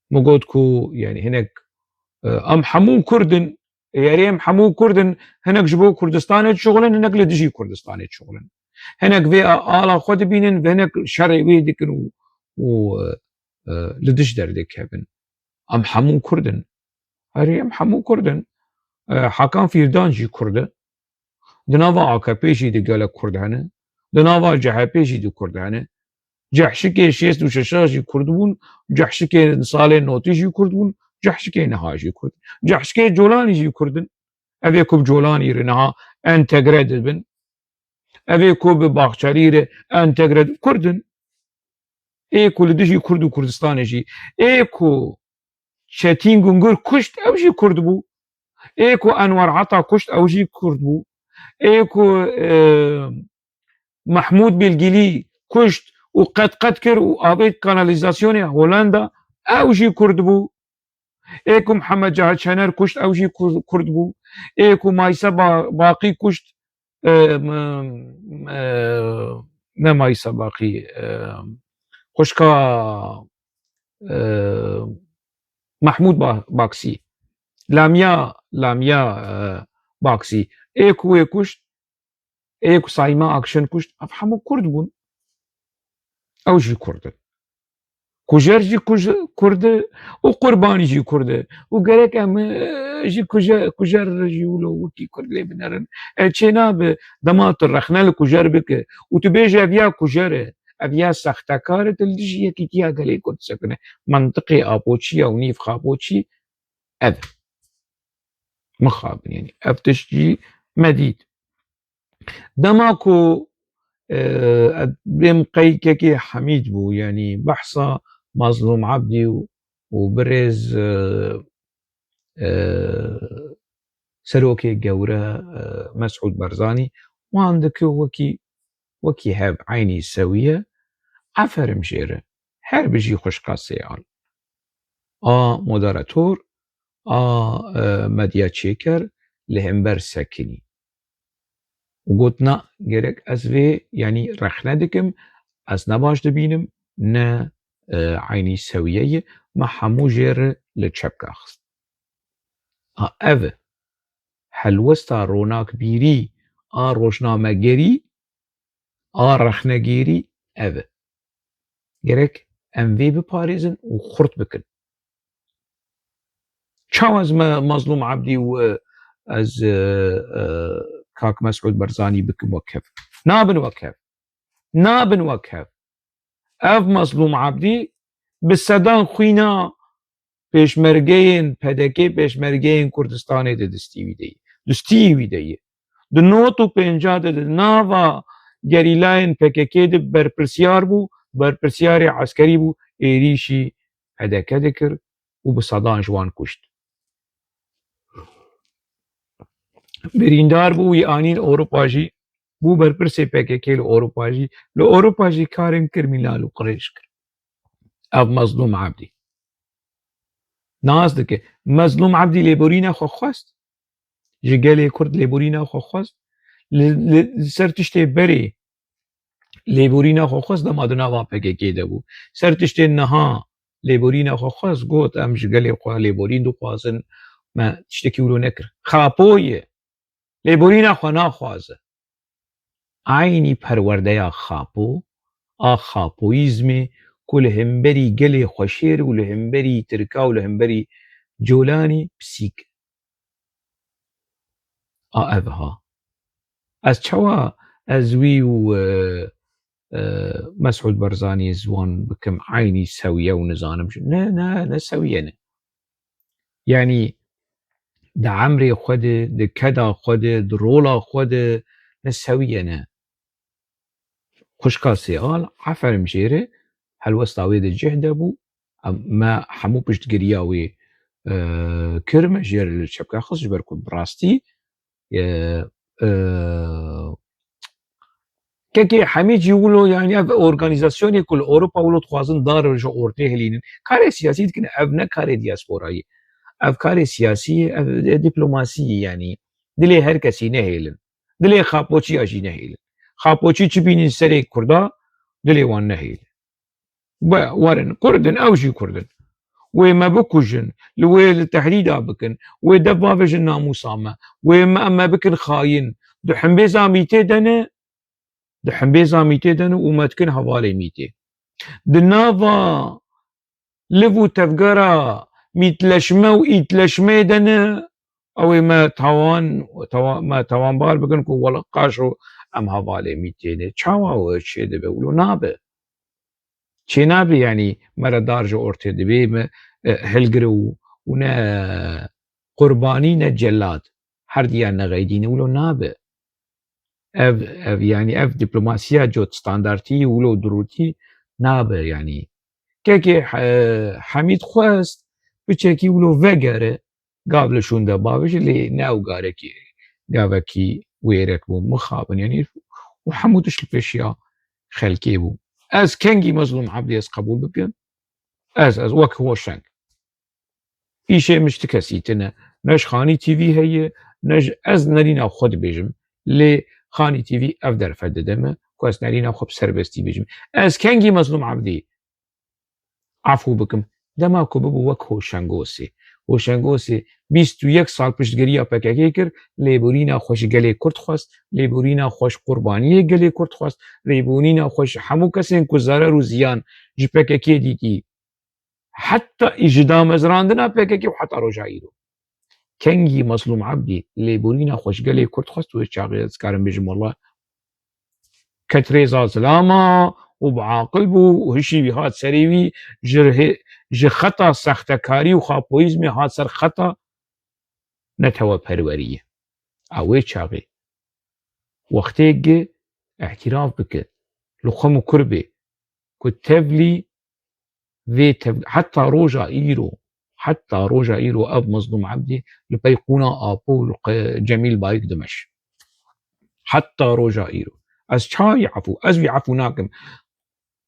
Min got ku, yanî hinek, e, em hemû Kurd in, ê erê em hemû Kurd in, hinek ji bo Kurdistanê dişixulin, hinek li dijî Kurdistanê dişixulin. Hinek vê a-, ala xwe dibînin, vê hinek şerê wê dikin û, û, e, e, li dij derdikevin. Em hemû Kurd in. Erê, em hemû Kurd in. E, Hakan Fîrdan jî Kurd e. Di nava A K P jî di gelek Kurd hene. Di nava C H P jî di Kurd hene. Cehşikê şêst û şeşa jî Kurd bûn. Cehşikê salên notî jî Kurd bûn. Cehşikê niha jî Kurd. Cehşikê Colanî jî Kurd in. Ev ê ku bi Colanî re niha entegre dibin. Ev ê ku bi Baxçelî re entegre dibin. Kurd in. Ê ku li dijî Kurd û Kurdistanê jî. Ê ku Çetîn Gungur kuşt, ew jî Kurd bû. Ê ku Enwer Ata kuşt, ew jî Kurd bû. Ê ku, e, Mehmûd Bilgilî kuşt û qet qet kir û avêt kanalîzasyonê Holanda, ew jî Kurd bû. Ê ku Mihemed Cahit Şener kuşt, ew jî Kur-, Kurd bû. Ê ku Maysa Ba-, Baqî kuşt, e, m-, m-, e, ne Maysa Baqî, e, xwişka, e, Mehmûd Ba-, Baksî. Lamia, Lamia, e, Baksî. Ê ku wê kuşt, ê ku Saîma Akşin kuşt, ev hemû Kurd bûn. Ew jî Kurd in. Kujer jî kuj-, Kurd e û Qurbanî jî Kurd e. Û gerek em, e, jî kuje-, kujer jî wilo wekî Kurd lê binerin. E, çênabe dema tu rexne li kujer bike û tu bêje ev ya kujer e, ev ya sextekar e, tu li dijî yekîtiya gelê Kurd sekine. Mentiqê apoçiya û nîv xapoçî ev e. Mixabin, yanî ev tişt jî me dît. Dema ku, e, bêm qey kekê Hemîd bû, yanî behsa Mazlûm Ebdî û, û birêz, e, e, serokê gewre, e, Mesûd Barzanî, wan dike wekî, wekî hev eynî sewiye, aferim jê re. Her bijî xwişka Sêal. A moderator, a, e, medya çêker li hember sekinî. Û got, na, gerek ez vê, yanî rexne dikim, ez ne baş dibînim, ne, e, eynî sewiye ye, me hemû jê re li çepka xist. Ha, ev e. Helwesta ronakbîrî a rojnamegerî, a rexnegêrî ev e. Gerek em vê biparêzin û xurt bikin. Çawa ez me Mazlûm Ebdî û, e, ez, e, e, kak Mesûd Barzanî bikim wek hev? Nabin wek hev. Nabin wek hev. Ev Mazlûm Ebdî bi sedan xwîna pêşmergeyên P D K, pêşmergeyên Kurdistanê di destî wî de ye. Destî wî de ye. Di nod û pênca de di nava gerîlayên P K K de berpirsiyar bû, berpirsiyarê eskerî bû, êrîşî P D K dikir û bi sedan ji wan kuşt. Birîndar bû, wî anîn Ewropa jî, bû berpirsê P K K li Ewropa jî, li Ewropa jî karên kir, Mîlal û Qirêj kir. Ev Mezlûm Ebdî. Nas dike. Mezlûm Ebdî lêborîna xwe xwest. Ji gelê Kurd lêborîna xwe xwest. Li, li, li ser tiştê berê lêborîna xwe xwest dema di nava P K K de bû. Ser tiştê niha lêborîna xwe xwest, got, em ji gelê xwe lêborîn dixwazin, me tiştekî wilo nekir. Xapo ye. Lêborîna xwe naxwaze. Eynî perwerdeya Xapo, a xapoyîzmê ku li hemberî gelê xweşêr û li hemberî Tirka û li hemberî Colanî pisîk. A ev ha. Ez çawa ez wî û, e, e, Mesûd Barzanî ziwan bikim eynî sewiye û nizanim jî. Ne, ne, ne sewiye ne. Yanî di emrê xwe de, di keda xwe de, di rola xwe de ne sewiye ne. Xwişka Sêal, aferim jê re, helwesta wê di cih de bû. Em, me hemû piştgiriya wê, e, kir, me jê re li çepke xist, ji ber ku bi rastî, e, e, kekê Hemîd jî wilo, yanî ev organîzasyonê ku li Ewropa wilo dixwazin dar ji ortê hilînin. Karê siyasî dikin, ev ne karê diasporayê. Ev karê siyasî ye, ev, e, diplomasî ye, yanî dilê her kesî nehêlin. Dilê xapoçiya jî nehêlin. Xapoçî çi bînin serê Kurda, dilê wan nehêlin. Be, werin, Kurd in, ew jî Kurd in. Wê me bikujin, li wê li tehdîda bikin, wê dev bavêjin namûsa me, wê me, me bikin xayîn. Di himbêza mîtê de ne, di himbêza mîtê de ne û me dikin hevalê mîtê. Di nava liv û tevgera mîtleşme û îtleşmeyê de ne, ew ê me tawan, tawa-, me tawanbar bikin ku wela qaşo em hevalê mîtê ne. Çawa we çê dibe? Wilo nabe. Çê nabe, yanî me re dar ji ortê dibê, me, e, hilgire û, û ne qurbanî ne celad. her diya nexeydîne wilo nabe. Ev, ev, yanî ev diplomasiya cot standartî wilo durûtî nabe, yanî. Kekê, e, Hemîd xwest piçekî wilo vegere, gav li şûnde bavêje, lê ne ew garekî, gavekî wêrek bû, mixabin, yanî, û hemû tişt li pêşiya xelkê bû. Ez kengî Mezlûm Ebdî ez qebûl bikim? Ez, ez wek hoşeng. Îşê min ji ti kesî tine. Ne ji Xanî T V heye, ne ji, ez nerîna xwe dibêjim. Lê Xanî T V ev derfet dide me, ku ez nerîna xwe bi serbestî bêjim. Ez kengî Mezlûm Ebdî efû bikim? Dema ku bibû wek Hoşengosê. Hoşengosê bîst û yek sal piştgiriya P K K kir, lêborîna xwe ji gelê Kurd xwest, lêborîna xwe ji qurbaniyê gelê Kurd xwest, lêborîna xwe ji hemû kesên ku zerer û ziyan ji P K K dîtî. Heta ji damezrandina P K K û heta roja îro. Kengî Mezlûm Ebdî lêborîna xwe ji gelê Kurd xwest, wê çaxê ez karim bêjim, wela ket rêza zilama û biaqil bû û hişî wî hat serê wî, ji rihê-, ji xeta sextekarî û xapoyîzmê hat ser xeta neteweperweriyê. A wê çaxê wextê gi îtiraf bike, li xwe mikur bê ku tevlî vê tev-, heta roja îro, heta roja îro ev Mezlûm Ebdî li pey qûna Apo û li qe-, Cemîl Bayik dimeş. Heta roja îro. Ez çayî efû, ez wî efû nakim.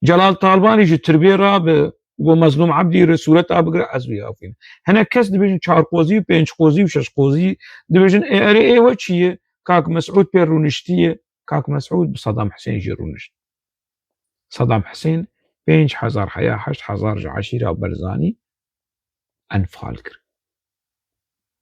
Celal Talbanî ji tirbê rabe, bo Mezlûm Ebdî re sûreta bigire, ez wî afînim. Hinek kes dibêjin çar qozî û pênc qozî û şeş qozî, dibêjin, ê, erê, ê we çi ye? Kak Mesûd pê rûniştiye. Kak Mesûd bi Sedam Hisên jî rûnişt. Sedam Hisên pênc hezar heya heşt hezar ji eşîra Barzanî enfal kir.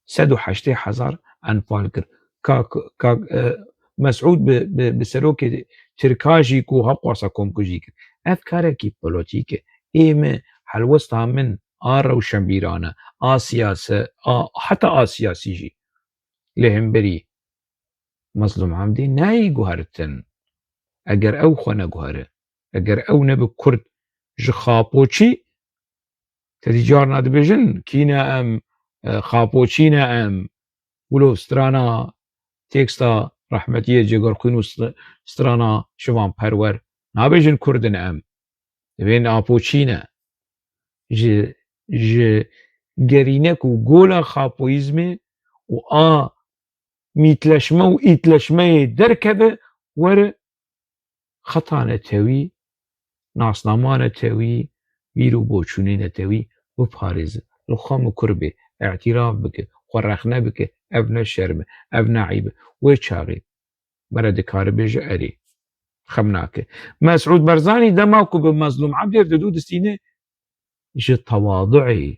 Sed û heştê hezar enfal kir. Kak, kak, e, Mesûd bi, bi, bi serokê Tirka jî ku hewqasa komkujî kir. Ev karekî polotîk e. Ê me, helwesta min a rewşenbîrane, a siyase, a, heta a siyasî jî. Li hemberî Mezlûm Ebdî nayê guhertin. Eger ew xwe neguhere, eger ew nebe Kurd ji Xapoçî, te dî carna dibêjin, kî ne em, e, Xapoçî ne em. Wilo strana teksta rehmetiyê Cêgorxwîn û st-, strana Şivan Perwer nabêjin Kurd in em. Dibên Apoçî ne. Ji, ji gerînek û gola xapoyîzmê û a mîtleşme û îtleşmeyê derkeve, were xeta netewî, nasnama netewî, bîr û boçûnê netewî biparêze. Li xwe mikur bê, îtiraf bike, xwe rexne bike, ev ne şerm e, ev ne eyb e. Wê çaxê mere dikare bêje erê. Xem nake. Mesûd Barzanî dema ku bi Mezlûm Ebdî re didû distîne, ji tewaduê,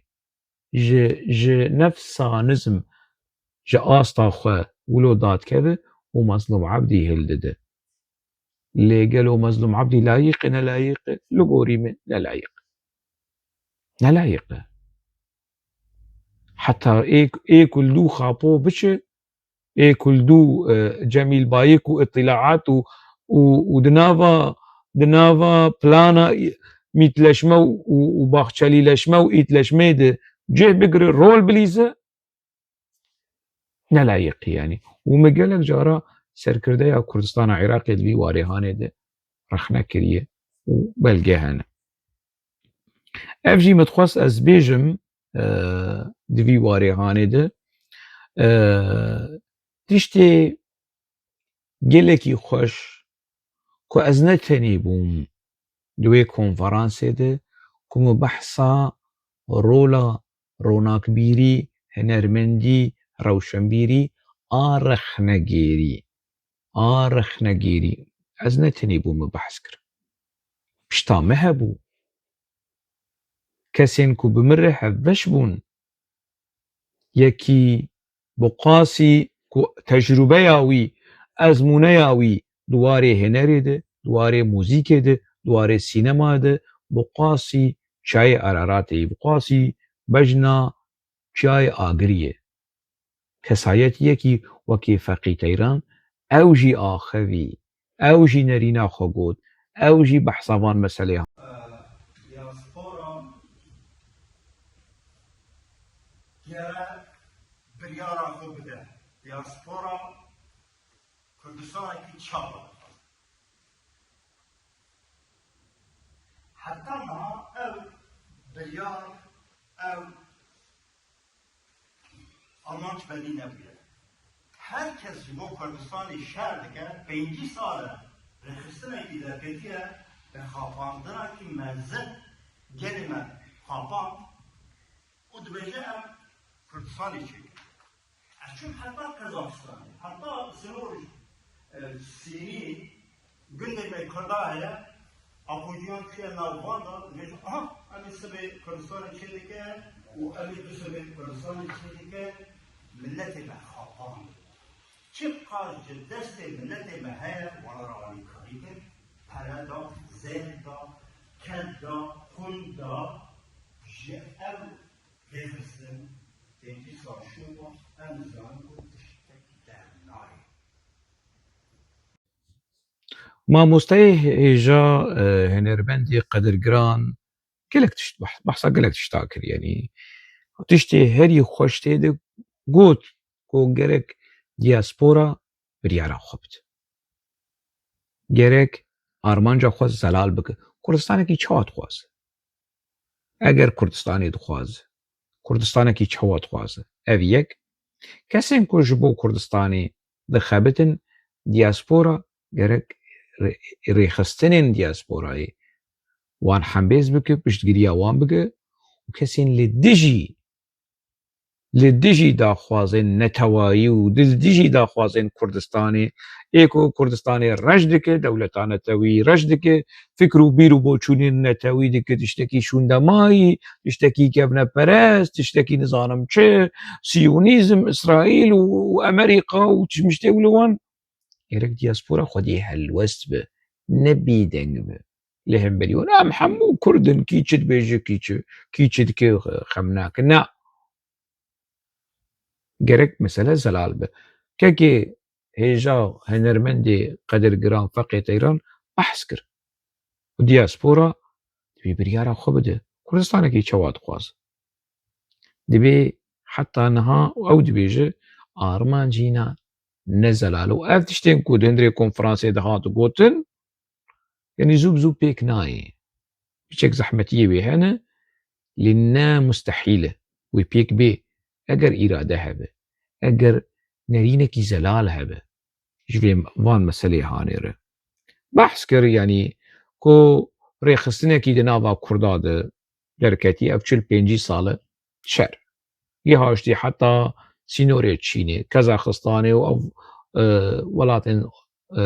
ji, ji nefsa nizm, ji asta xwe wilo dadkeve û Mezlûm Ebdî hildide. Lê gelo Mezlûm Ebdî layîq e, nelayîq e? Li gorî min nelayîq e. Nelayîq e. Heta ê, ê ku li dû Xapo biçe, ê ku li dû, e, Cemîl Bayik û îtilaat û, û, û di nava, di nava plana mîtleşme û, û, û baxçelîleşme û îtleşmê de cih bigire, rol bilîze, nelayîq e, yanî. Û me gelek cara serkirdeya Kurdistana Iraqê di vî warê hanê de rexne kiriye û belge hene. Ev jî min dixwest ez bêjim, e, di vî warê hanê de, e, tiştê gelekî xweş ku ez ne tenê bûm di wê konferansê de, ku min behsa rola ronakbîrî, hunermendî, rewşenbîrî a rexnegêrî, a rexnegêrî, ez ne tenê bûm min behs kir. Pişta min hebû. Kesên ku bi min re hevbeş bûn, yekî bi qasî ku tecrûbeya wî, ezmûneya wî di warê hunerê de, di warê muzîkê de, di warê sînema de, bi qasî çiyayê Araratê, bi qasî bejna çiyayê Agiriyê. Kesayetiyekî wekî Feqî Teyran, ew jî axivî, ew jî nerîna xwe got, ew jî behsa van meselê. Diaspora gere biryara xwe bide. Diaspora Kurdistanekî çawa dixwaze? Heta niha ev biryar, ev amanc belî nebûye. Her kes ji bo Kurdistanê şer dike, pêncî sal e rêxistinekî derketiye, bi xapandinekî mezin gelê me xapand û dibêje, em Kurdistanê çêkin. Ez çûm heta Kazaxistanê, heta sînor, e, Sînî, gundê me Kurda heye, Apojiyan çûye nav van de, dibêje, aha, em ê sibê Kurdistanê çêdike û em ê du sibê Kurdistanê çêdike, milletê me xapand. Çiqas ji destê milletê me heye, wana re alîkarî kir, pere da, zêr da, ked da, xwîn da, ji ev rêxistin, pêncî sal şûn da, em dizanin ku tiştek dernayê. Mamosteyê hêja, e, hunermendê qedirgiran gelek tişt, bah-, behsa gelek tişta kir, yanî tiştê herî xweş tê de got ku gerek diaspora biryara xwe bide. Gerek armanca xwe zelal bike. Kurdistanekî çawa dixwaze? Eger Kurdistanê dixwaze, Kurdistanekî çawa dixwaze? Ev yek. Kesên ku ji bo Kurdistanê dixebitin, diaspora gerek rê-, rêxistinên diasporayê wan hembêz bike, piştgiriya wan bike û kesên li dijî, li dijî daxwazên netewayî û li dijî daxwazên Kurdistanê, ê ku Kurdistanê reş dike, dewleta netewî reş dike, fikr û bîr û boçûnên netewî dike, tiştekî şûndemayî, tiştekî kevneperest, tiştekî nizanim çi, siyonîzm, Îsraîl û, û Amerîka û tişmiştê û li wan. Gerek diaspora xwedî helwest be, ne bêdeng be. Li hemberî wan, em hemû Kurd in, kî çi dibêje, kî çi, kî çi dike, xem nake. Na. Gerek mesele zelal be. Kekê hêja hunermendê qedirgiran Feqê Teyran behs kir. Û diaspora dibê biryara xwe bide. Kurdistanekî çawa dixwaze? Dibê heta niha ew dibêje, armancî na ne zelal. Û ev tiştên ku di hundirê konferansê de hat gotin, yanî zû bi zû pêk nayê. Piçek zehmetiyê wê hene, lê ne mustehîl e wê pêk bê, eger îrade hebe, eger nerînekî zelal hebe ji vê, van meselê hanê re. Behs kir, yanî ku rêxistinekî di nava Kurda de derketî, ev çil pêncî sal e şer. Gihaştî heta sînorê Çînê, Kazaxistanê û ev, e, welatên, e,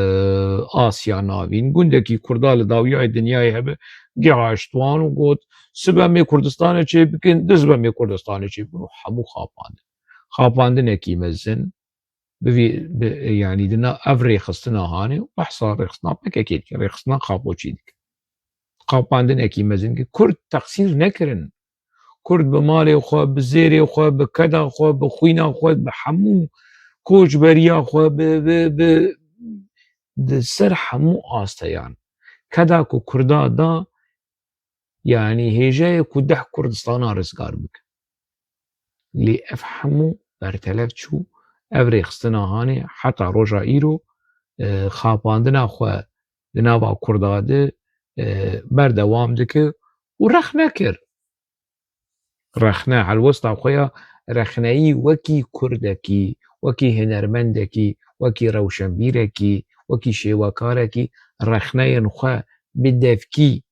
Asya Navîn. Gundekî Kurda li dawiyayê dinyayê hebe, gihaşt wan û got, sibe em ê Kurdistanê çê bikin, du sibe em ê Kurdistanê çê bikin û hemû xapandin. Xapandinekî mezin, bi vî, bi, yanî di nav ev rêxistina hanê û behsa rêxistina P K K dike, rêxistina Xapoçî dike. Xapandinekî mezin ki Kurd teqsîr nekirin. Kurd bi malê xwe, bi zêrê xwe, bi keda xwe, bi xwîna xwe, bi hemû koçberiya xwe, bi, bi, bi, di ser hemû asteyan. Keda ku Kurda da, yanî hêja ye ku deh Kurdistana rizgar bike. Lê ev hemû bertelef çû, ev rêxistina hanê heta roja îro, e, xapandina xwe di nava Kurda de, e, berdewam dike û rexne kir. Rexne, helwesta xwe ya rexneyî wekî Kurdekî, wekî hunermendekî, wekî rewşenbîrekî, wekî şêwekarekî rexneyên xwe bi devkî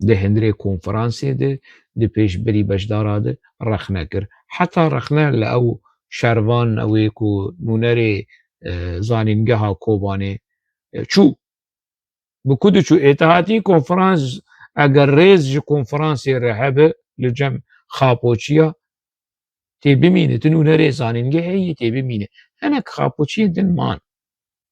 di hundirê konferansê de, di pêşberî beşdara de rexne kir. Heta rexne li ew şervan, ew ê ku nûnerê, e, zanîngeha Kobanê, e, çû. Bi ku diçû êtihatî konferans, eger rêz ji konferansê re hebe li cem Xapoçiya, tê bimîne, tu nûnerê zanîngehê yî, tê bimîne. Hinek Xapoçiyên din man.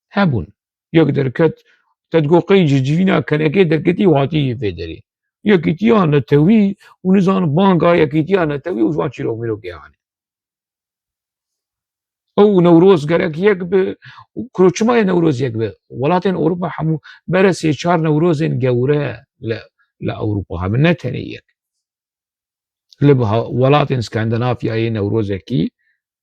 Hebûn. Yek derket, te digot qey ji civîna kenekê derketî û hatî vê derê. Yekîtiya netewî û nizan banga yekîtiya netewî û ji wan çîrok mîrokê anî. Ew Newroz gerek yek bi, kuro çima ye Newroz yek bi? Welatên Ewropa hemû bere sê çar Newrozên gewre li, li Ewropa hebin, ne tenê yek. Li biha-, welatên Skandinafyayê Newrozekî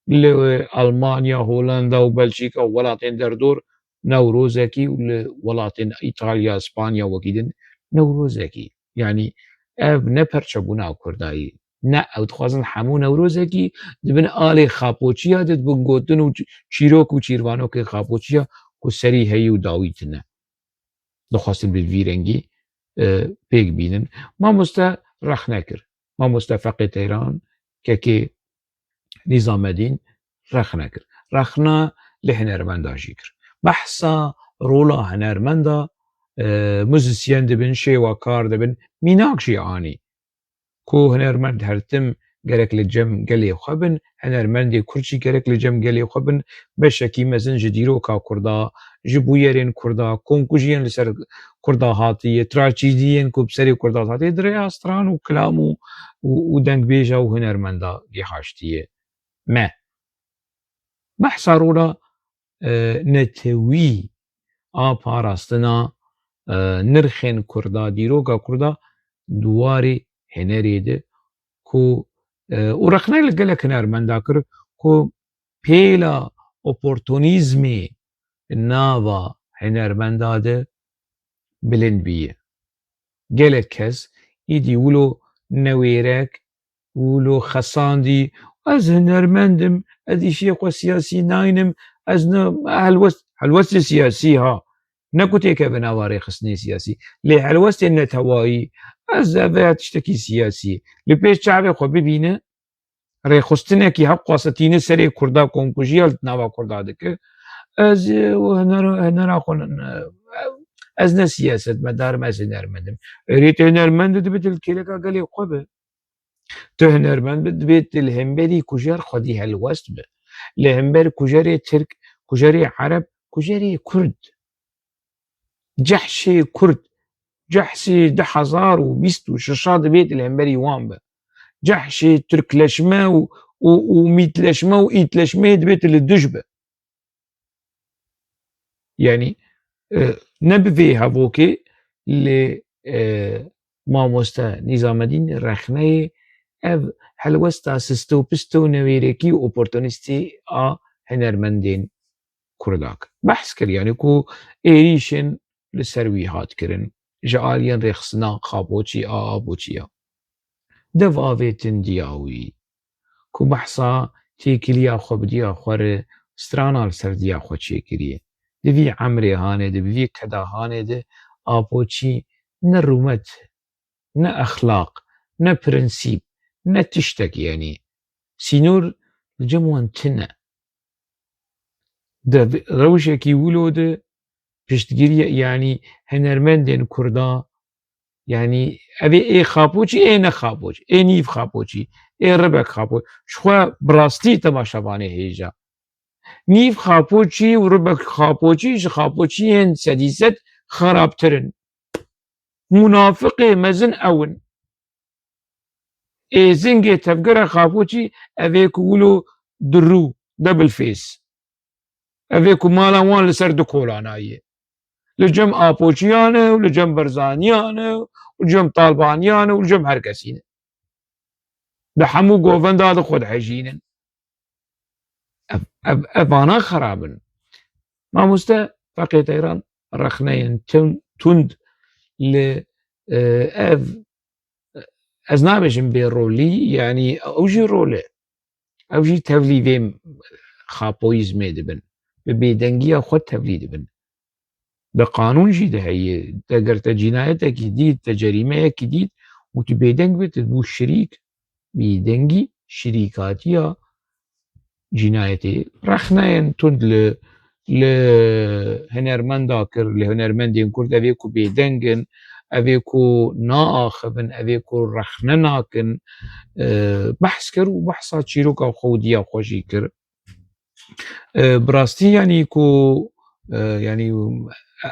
li Almanya, Holanda û Belçîka û welatên derdor Newrozekî û li welatên Îtalya, Spanya wekî din Newrozekî. Yanî ev ne perçebûna Kurdayî, ne, ew dixwazin hemû Newrozekî di bin alê Xapoçiya de, di bin gotin û çîrok û çîrvanokê Xapoçiya ku serî heyî û dawî tune. Dixwastin bi vî rengî, e, pêk bînin. Mamoste rexne kir. Mamoste Feqê Teyran, kekê Nîzamedîn rexne kir. Rexna li hunermenda jî kir. Behsa rola hunermenda, e, muzîsyen dibin, şêwekar dibin, mînak jî anî. Ku hunermend her tim gerek li cem gelê xwe bin, hunermendê Kurd jî gerek li cem gelê xwe bin, beşekî mezin ji dîroka Kurda, ji bûyerên Kurda, komkujiyên li ser Kurda hatiye, trajediyên ku bi serê Kurda hatiye, di rêya stran û kilam û, û, û dengbêja û hunermenda gihaştiye me. Behsa rola, e, netewî a parastina, e, nirxên Kurda, dîroka Kurda di warê hunerê de ku, e, û rexne li gelek hunermenda kir ku pêla oportunîzmê nava hunermenda de bilind bûye. Gelek kes îdî wilo newêrek, wilo xesandî, ez hunermend im, ez îşê xwe siyasî naynim, ez ne helwest, helwestê siyasî ha, ne ku têkeve nava rêxistinê siyasî, lê helwestên netewayî, ez ev ya tiştekî siyasî, li pêş çavê xwe bibîne, rêxistinekî hewqas tîne serê Kurda, komkujiya li nava Kurda dike. Ez, e, û hunera, hunera xwe, e, ez ne siyasetmedar im, ez hunermend im. Erê tu hunermend dibê tu li kêleka gelê xwe be. Tu hunermend be, dibê tu li hemberî kujer xwedî helwest be. Li hember kujerê Tirk, kujerê Ereb, kujerê Kurd. Cehşê Kurd, cehşê du hezar û bîst û şeş a dibê tu li hemberî wan be. Cehşê Tirkleşme û, û, û Mîtleşme û Îtleşmeyê dibê tu li duj be. Yanî, e, ne bi vê hevokê lê, e, mamoste Nîzamedîn rexneyê ev helwesta sisto pisto newêrekî û oportunîstî a hunermendên Kurda kir. Behs kir, yanî ku êrîşên li ser wî hat kirin, ji aliyên rêxistina Xapoçî a Apoçiya. Dev avêtin diya wî, ku behsa têkiliya xwe bi diya xwe re strana li ser diya xwe çêkiriye. Di vî emrê hanê de, bi vî keda hanê de Apoçî ne rûmet, ne exlaq, ne prensîp, ne tiştek, yanî sînor li cem wan tune. Di rewşekî wilo de piştgiriye, yanî hunermendên Kurda, yanî ev ê, ê Xapoçî, ê ne Xapoçî, ê nîv Xapoçî, ê ribek Xapoçî. Ji xwe bi rastî temaşevanê hêja. Nîv Xapoçî û ribek Xapoçî ji Xapoçiyên sedî sed xerabtir in. Munafiqê mezin ew in. Êzingê tevgera Xapoçî, ev ê ku wilo dirû, double face. Ev ê ku mala wan li ser du kolana ye. Li cem Apoçiyan e û li cem Berzaniyan e û li cem Talbaniyan e û li cem her kesî ne. Di hemû govenda de xwe dihejînin. Ev, ev, ev vana xerab in. Mamoste Feqê Teyran rexneyên tun-, tund li, e, ev, ez nabêjim bê rolî, yanî ew jî rol e. Ew jî tevlî vê xapoyîzmê dibin. Bi bêdengiya xwe tevlî dibin. Bi qanûn jî de heye. Eger te cînayetekî dît, te cerîmeyekî dît û tu bêdeng bî, tu bû şirîk, bêdengî şirîkatiya cînayetê. Rexneyên tund li, li hunermenda kir, li hunermendên Kurd, ev ê ku bêdeng in, ev ê ku naaxivin, ev ê ku rexne nakin, e, behs kir û behsa çîroka xwe û diya xwe jî kir. E, bi rastî, yanî ku, e, yanî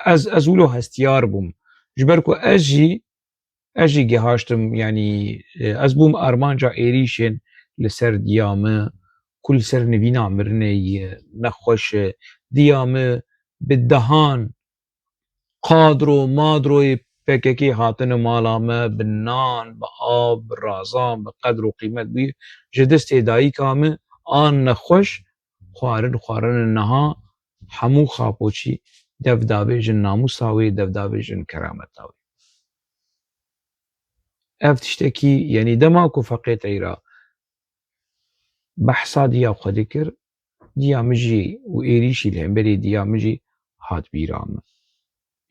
ez, ez wilo hestiyar bûm. Ji ber ku ez jî, ez jî gihaştim, yanî, e, ez bûm armanca êrîşên li ser diya min, ku li ser nivîna mirinê ye, nexweş e. Diya min bi dehan qadro madroyê P K K hatine mala me, bi nan, bi av, bi razan, bi qedr û qîmet bûye. Ji destê dayika min an nexweş xwarin xwarine niha hemû Xapoçî dev davêjin namûsa wê, dev davêjin kerameta wê. Ev tiştekî, yanî dema ku Feqê Teyra behsa diya xwe dikir, diya min jî û êrîşî li hemberî diya min jî hat bîra min.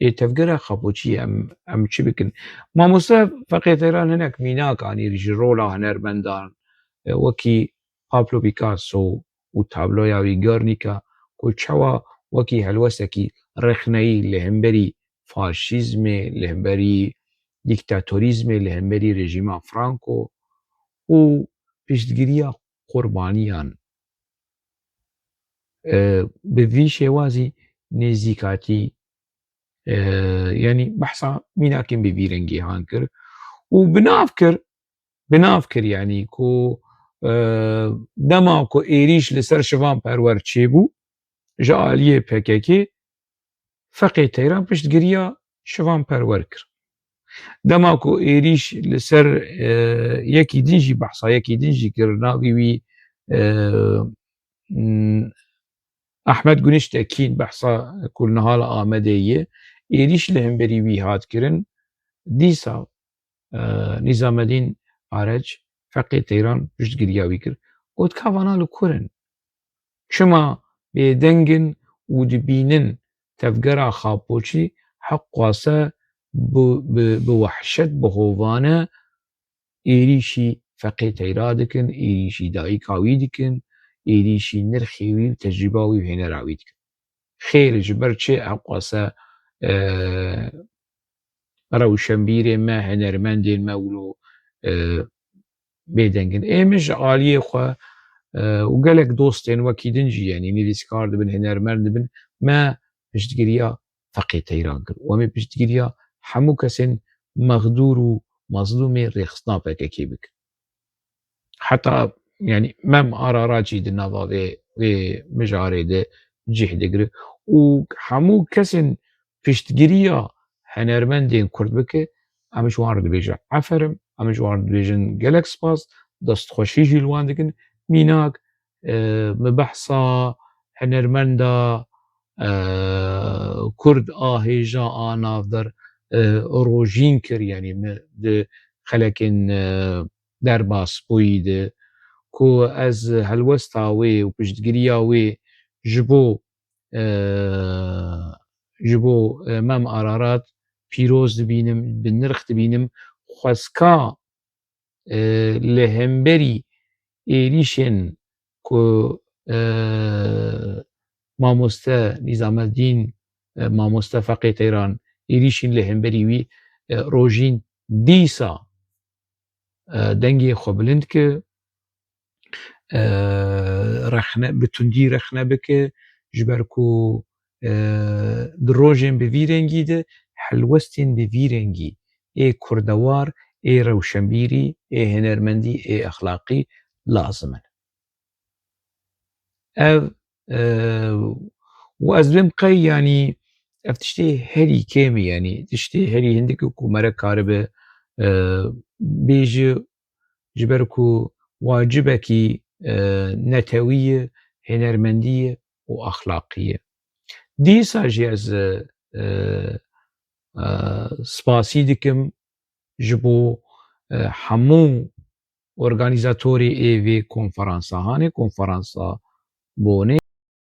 Ê tevgera Xapoçî em, em çi bikin? Mamoste Feqê Teyran hinek mînak anî ji rola hunermendan, e, wekî Pablo Picasso û tabloya wî Guernica ku çawa wekî helwestekî rexneyî li hemberî faşîzmê, li hemberî dîktatorîzmê, li hemberî rejîma Franco û piştgiriya qurbaniyan, e, bi vî şêwazî nêzîkatî, e, yanî behsa mînakên bi vî rengî han kir û bi nav kir, bi nav kir, yanî ku, e, dema ku êrîş li ser Şivan Perwer çêbû, ji aliyê P K K, Feqê Teyran piştgiriya Şivan Perwer kir. Dema ku êrîş li ser, e, yekî din jî, behsa yekî din jî kir, navî wî, e, m, Ahmet Güneş Tekin, behsa ku li niha li Amedê ye, êrîş li hemberî wî hat kirin. Dîsa, e, Nîzamedîn Araç, Feqê Teyran piştgiriya wî kir. Got, ka vana li kur in? Çima bêdeng in û dibînin tevgera Xapoçî heqwase bi, bi, bi wehşet, bi hovane êrîşî Feqê Teyra dikin, êrîşî dayika wî dikin, êrîşî nirxê wî û tecrîba wî û hênera wî dikin. Xêr ji ber çi heqwase, e, rewşenbîrê me, hunermendên me wilo, e, bêdeng in. Ê min ji aliyê xwe, e, û gelek dostên wekî din jî, yanî nivîskar dibin, hunermend dibin, me piştgiriya Feqê Teyran kir. Û em ê piştgiriya hemû kesên mexdûr û mazlûmê rêxistina P K K bikin. Heta, yanî Mem Ararat jî di nava vê, vê mijarê de cih digire û hemû kesên piştgiriya hunermendên Kurd bike, em ji wan re dibêjin eferim, em ji wan re dibêjin gelek spas, destxweşî jî li wan dikin. Mînak, e, min behsa hunermenda, e, Kurd a hêja a navdar, e, Rojîn kir, yanî min di xelekên, e, derbas bûyî de ku ez helwesta wê û piştgiriya wê ji bo, e, ji bo, e, Mem Ararat pîroz dibînim, bi nirx dibînim. Xwezka, e, li hemberî êrîşên ku, e, mamoste Nîzameddîn, e, mamoste Feqê Teyran êrîşîn li hemberî wî, e, Rojîn dîsa, e, dengê xwe bilind ki, e, rexne, bi tundî rexne bike, ji ber ku, e, di rojên bi vî rengî de helwestên bi vî rengî ê kurdewar, ê rewşenbîrî, ê hunermendî, ê exlaqî lazim in. Ev, e, û ez dibêm qey, yanî ev tiştê herî kêm e, yanî tiştê herî hindik ku mere karibe, e, bêje, ji ber ku wacibekî, e, netewî ye, hunermendî ye û exlaqî ye. Dîsa jî ez, e, e, spasî dikim ji bo, e, hemû organîzatorê ê vê konferansa, hanê konferansa Bonê.